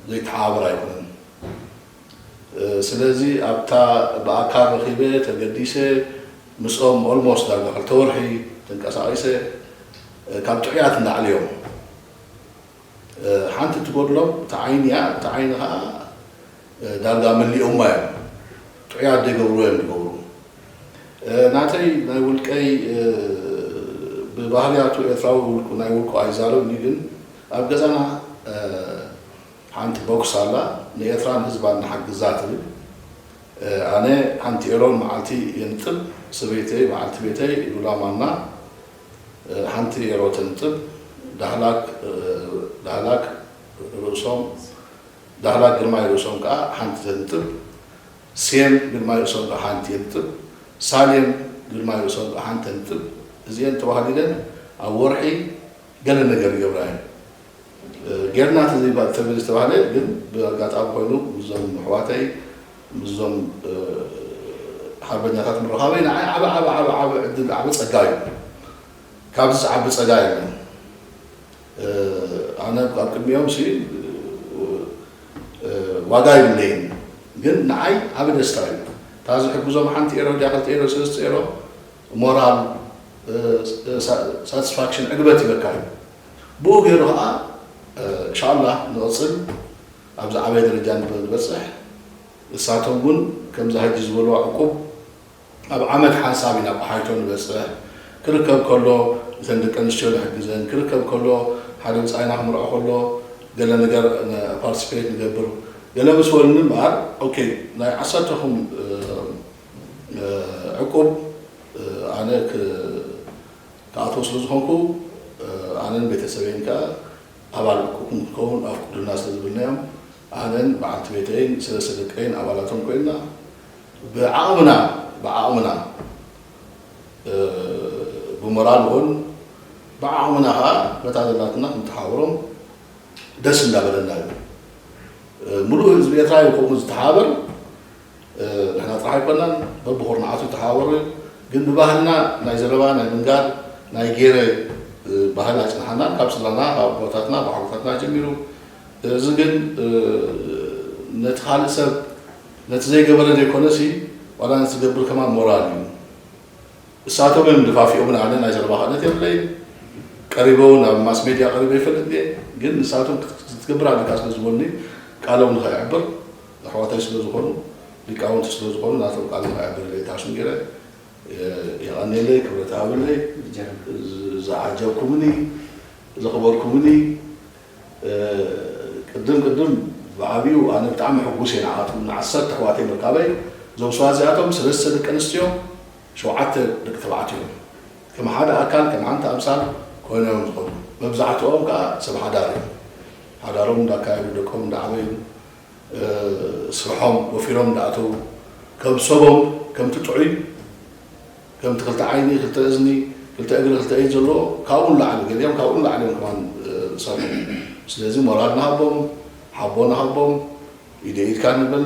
ዘይተሓባበር ኣይኮነን። እ፣ ስለዚ ኣብታ ብኣካል ረኺበ ተገዲሰ ምስኦም ኦልሞስት ዳርጋ ክልተ ወርሒ ተንቀሳቒሰ፣ እ፣ ካብ ጥዑያት ንላዕሊ እዮም። እ፣ ሓንቲ ትጎድሎም እታ ዓይኒ እያ። እታ ዓይኒ ኸኣ፣ እ፣ ዳርጋ መሊኦማ እዮም። ጥዑያት ዘይገብርዎ እዮም ዝገብሩ። እ፣ ናተይ ናይ ውልቀይ፣ እ፣ ብባህርያቱ ኤርትራዊ ውልቁ፣ ናይ ውልቁ ኣይዛረብን እዩ፣ ግን ኣብ ገዛና፣ እ፣ ሓንቲ ቦክስ ኣላ፣ ንኤርትራን ህዝባን ንሓግዛ ትብል። እ፣ ኣነ ሓንቲ ኤሮን መዓልቲ የንጥብ፣ ሰበይተይ፣ በዓልቲ ቤተይ፣ ሉላ ማና፣ እ፣ ሓንቲ ኤሮ ተንጥብ፣ ዳህላክ፣ እ፣ ዳህላክ ርእሶም፣ ዳህላክ ግርማይ ርእሶም ከኣ ሓንቲ ተንጥብ፣ ሴም ግርማይ ርእሶም ከኣ ሓንቲ የንጥብ፣ ሳሌም ግርማይ ርእሶም ከኣ ሓንቲ ተንጥብ። እዚኤን ተባህሊለን ኣብ ወርሒ ገለ ነገር ይገብራ እየን። እ፣ ጌርና ተዘይባ-፣ ተዘይተባህለ ግን ብኣጋጣሚ ኮይኑ ምስዞም ኣሕዋተይ፣ ምስዞም፣ እ፣ ሓርበኛታት ምርኻበይ ንዓይ ዓቢ፣ ዓቢ፣ ዓቢ፣ ዓቢ ዕድል፣ ዓቢ ጸጋ እዩ። ካብዚ ዝዓቢ ጸጋ የለን። ኣነ ኣብ ቅድሚኦም ሲ ዋጋ ይብለይን፣ ግን ንዓይ ዓቢ ደስታ እዩ። እታ ዝሕግዞም ሓንቲ ኤሮ ድያ፣ ክልተ ኤሮ፣ ሰለስተ ኤሮ ሞራል፣ ሳቲስፋክሽን፣ ዕግበት ይበካ እዩ። ብኡ ገይሩ ከዓ እንሻላ ንቕፅል፣ ኣብዚ ዓበየ ደረጃ ንበ- ንበፅሕ። እሳቶም እውን ከምዛ ሕጂ ዝበልዋ ዕቁብ ኣብ ዓመት ሓንሳብ ኢና ብሓይቶ ንበፅሕ። ክርከብ ከሎ እተን ደቂ ኣንስትዮ ንሕግዘን፣ ክርከብ ከሎ ሓደ ብፃይና ክምርዖ ከሎ ገለ ነገር ፓርቲስፔት ንገብር። ገለ ምስ በሉኒ እምበኣር፣ ኦኬ፣ ናይ ዓሰርተኹም ዕቁብ ኣነ ክኣትዎ ስለ ዝኾንኩ፣ ኣነን ቤተሰበይን ከኣ ኣባል ዕቁብ ክንከውን ኣፍቅዱልና ስለ ዝብልናዮም፣ ኣነን በዓልቲ ቤተይን ሰለስተ ደቀይን ኣባላቶም ኮይንና ብዓቕምና ብዓቕምና ብሞራል እውን ብዓቕምና ከዓ በታ ዘላትና ክንተሓብሮም ደስ እንዳበለና እዩ። ምሉእ ህዝቢ ኤርትራ እዩ ከምኡ ዝተሓባበር። ንሕና ጥራሕ ኣይኮናን፣ በብኹርናዓቱ ተሓባበሩ እዩ። ግን ብባህልና ናይ ዘረባ ናይ ምንጋር ናይ ገይረ ባህል ኣይፅንሓናን። ካብ ስድራና ካብ ኣቦታትና ብሓጎታትና ጀሚሩ። እዚ ግን ነቲ ካልእ ሰብ ነቲ ዘይገበረ ዘይኮነሲ ዋላ ነቲ ዝገብር ከማን ሞራል እዩ። እሳቶም እዮም ደፋፊኦምን፣ ኣነ ናይ ዘረባ ክእለት የብለይን። ቀሪበ እውን ኣብ ማስ ሜድያ ቀሪበ ይፈልጥ እየ። ግን ንሳቶም ክትገብር ኣለካ ስለ ዝበሉኒ ቃሎም ንኸይዕብር ኣሕዋተይ ስለ ዝኾኑ ሊቃውንቲ ስለ ዝኾኑ ናቶም ቃል ንኸይዕብር ኢለ ታሽም ገይረ። የቐንየለይ፣ ክብረት ሃበለይ። ዝዓጀብኩምኒ ዘኽበርኩምኒ ቅድም ቅድም ብዓብዩ ኣነ ብጣዕሚ ሕጉስ እየ ንዓኣቶም ንዓሰርተ ኣሕዋተይ ምርካበይ። እዞም ሰባት እዚኣቶም ሰለስተ ደቂ ኣንስትዮ ሸውዓተ ደቂ ተባዕትዮ እዮም። ከም ሓደ ኣካል ከም ሓንቲ ኣምሳል ኮይኖም እዮም ዝኾኑ። መብዛሕትኦም ከዓ ሰብ ሓዳር እዮም። ሓዳሮም እንዳካየዱ ደቆም እንዳዓበዩ ስርሖም ወፊሮም እንዳኣተዉ ከም ሰቦም ከምቲ ጥዑይ ከምቲ ክልተ ዓይኒ ክልተ እዝኒ ክልተ እግሪ ክልተ ኢድ ዘለዎ ካብኡ ንላዕሊ ገሊኦም ካብኡ ንላዕሊ እዮም ከማን ዝሰርሑ። ስለዚ ሞራል ንሃቦም፣ ሓቦ ንሃቦም። ኢደ ኢድካ ንበል።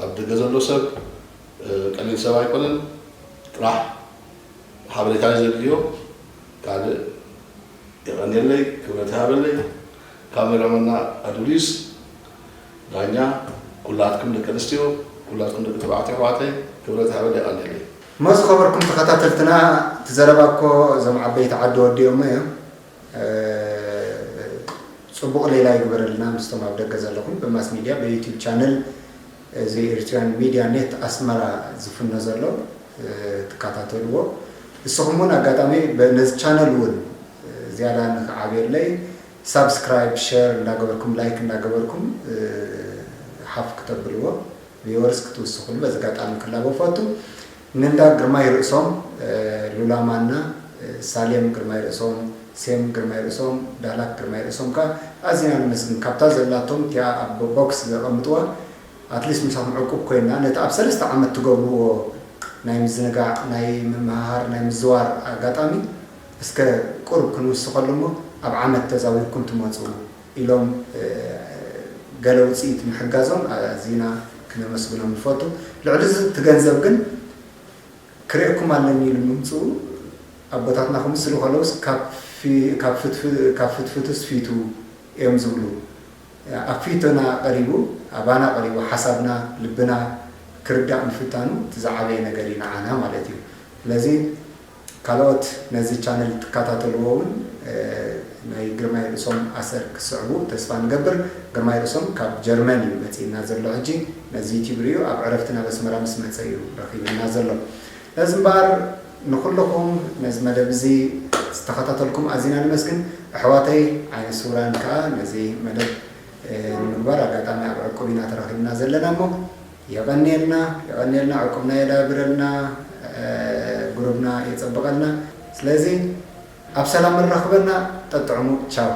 ኣብ ደገ ዘሎ ሰብ ቀሊል ሰብ ኣይኮነን። ጥራሕ ሓበሬታ እዩ ዘድልዮ። ካልእ የቐንየለይ፣ ክብረት ይሃበለይ። ካሜራማንና ኣዱሊስ፣ ዳኛ፣ ኩላትኩም ደቂ ኣንስትዮ፣ ኩላትኩም ደቂ ተባዕትዮ ኣሕዋተይ ክብረት ይሃበለይ፣ የቐንየለይ። እሞ ዝኸበርኩም ተኸታተልትና፣ እቲ ዘረባ እኮ እዞም ዓበይቲ ዓዲ ወዲኦሞ እዮም። ጽቡቕ ሌላ ይግበረልና ምስቶም ኣብ ደገ ዘለኹም ብማስ ሚድያ ብዩቲዩብ ቻነል እዚ ኤሪትሪያን ሚድያ ኔት ኣስመራ ዝፍኖ ዘሎ ትከታተልዎ። ንስኹም እውን ኣጋጣሚ ነዚ ቻነል እውን ዝያዳ ንክዓብየለይ ሳብስክራይብ ሸር እንዳገበርኩም ላይክ እንዳገበርኩም ሓፍ ክተብልዎ ቪወርስ ክትውስኹሉ በዚ ኣጋጣሚ ክላቦ ፈቱ። ንእንዳ ግርማይ ርእሶም፣ ሉላ ማና፣ ሳሌም ግርማይ ርእሶም፣ ሴም ግርማይ ርእሶም፣ ዳላክ ግርማይ ርእሶም ከኣ ኣዚና ንመስግን። ካብታ ዘላቶም እቲኣ ኣብ ቦክስ ዘቐምጥዋ ኣትሊስት ምሳኹም ዕቁብ ኮይና ነቲ ኣብ ሰለስተ ዓመት ትገብርዎ ናይ ምዝንጋዕ ናይ ምምሃሃር ናይ ምዝዋር ኣጋጣሚ እስከ ቁሩብ ክንውስኸሉ እሞ ኣብ ዓመት ተዛዊርኩም ትመፁ ኢሎም ገለ ውፅኢት ምሕጋዞም ኣዚና ክነመስግኖም ንፈቱ። ልዕሊ እዚ እቲ ገንዘብ ግን ክርእየኩም ኣለኒ ኢሉ ምምፅኡ ኣቦታትና ክምስሉ ከለውስ ካብ ፍትፍትስ ፊቱ እዮም ዝብሉ። ኣብ ፊትና ቀሪቡ ኣባና ቀሪቡ ሓሳብና ልብና ክርዳእ ምፍታኑ እቲ ዝዓበየ ነገር እዩ ንዓና ማለት እዩ። ስለዚ ካልኦት ነዚ ቻነል ትከታተልዎ እውን ናይ ግርማይ ርእሶም ኣሰር ክስዕቡ ተስፋ ንገብር። ግርማይ ርእሶም ካብ ጀርመን እዩ መፂእና ዘሎ ሕጂ ነዚ ዩቲብ ርእዩ ኣብ ዕረፍቲ ናብ ኣስመራ ምስ መፀ እዩ ረኺብና ዘሎ። ነዚ እምበኣር ንኩልኹም ነዚ መደብ እዚ ዝተኸታተልኩም ኣዚና ንመስግን። ኣሕዋተይ ዓይነ ስውራን ከዓ ነዚ መደብ ንምግባር ኣጋጣሚ ኣብ ዕቁብ ኢና ተረኺብና ዘለና እሞ የቐንየልና የቐንየልና ዕቁብና የዳብረልና ግሩብና የፀብቐልና። ስለዚ ኣብ ሰላም መራኽበና። ጠጥዕሙ። ቻው።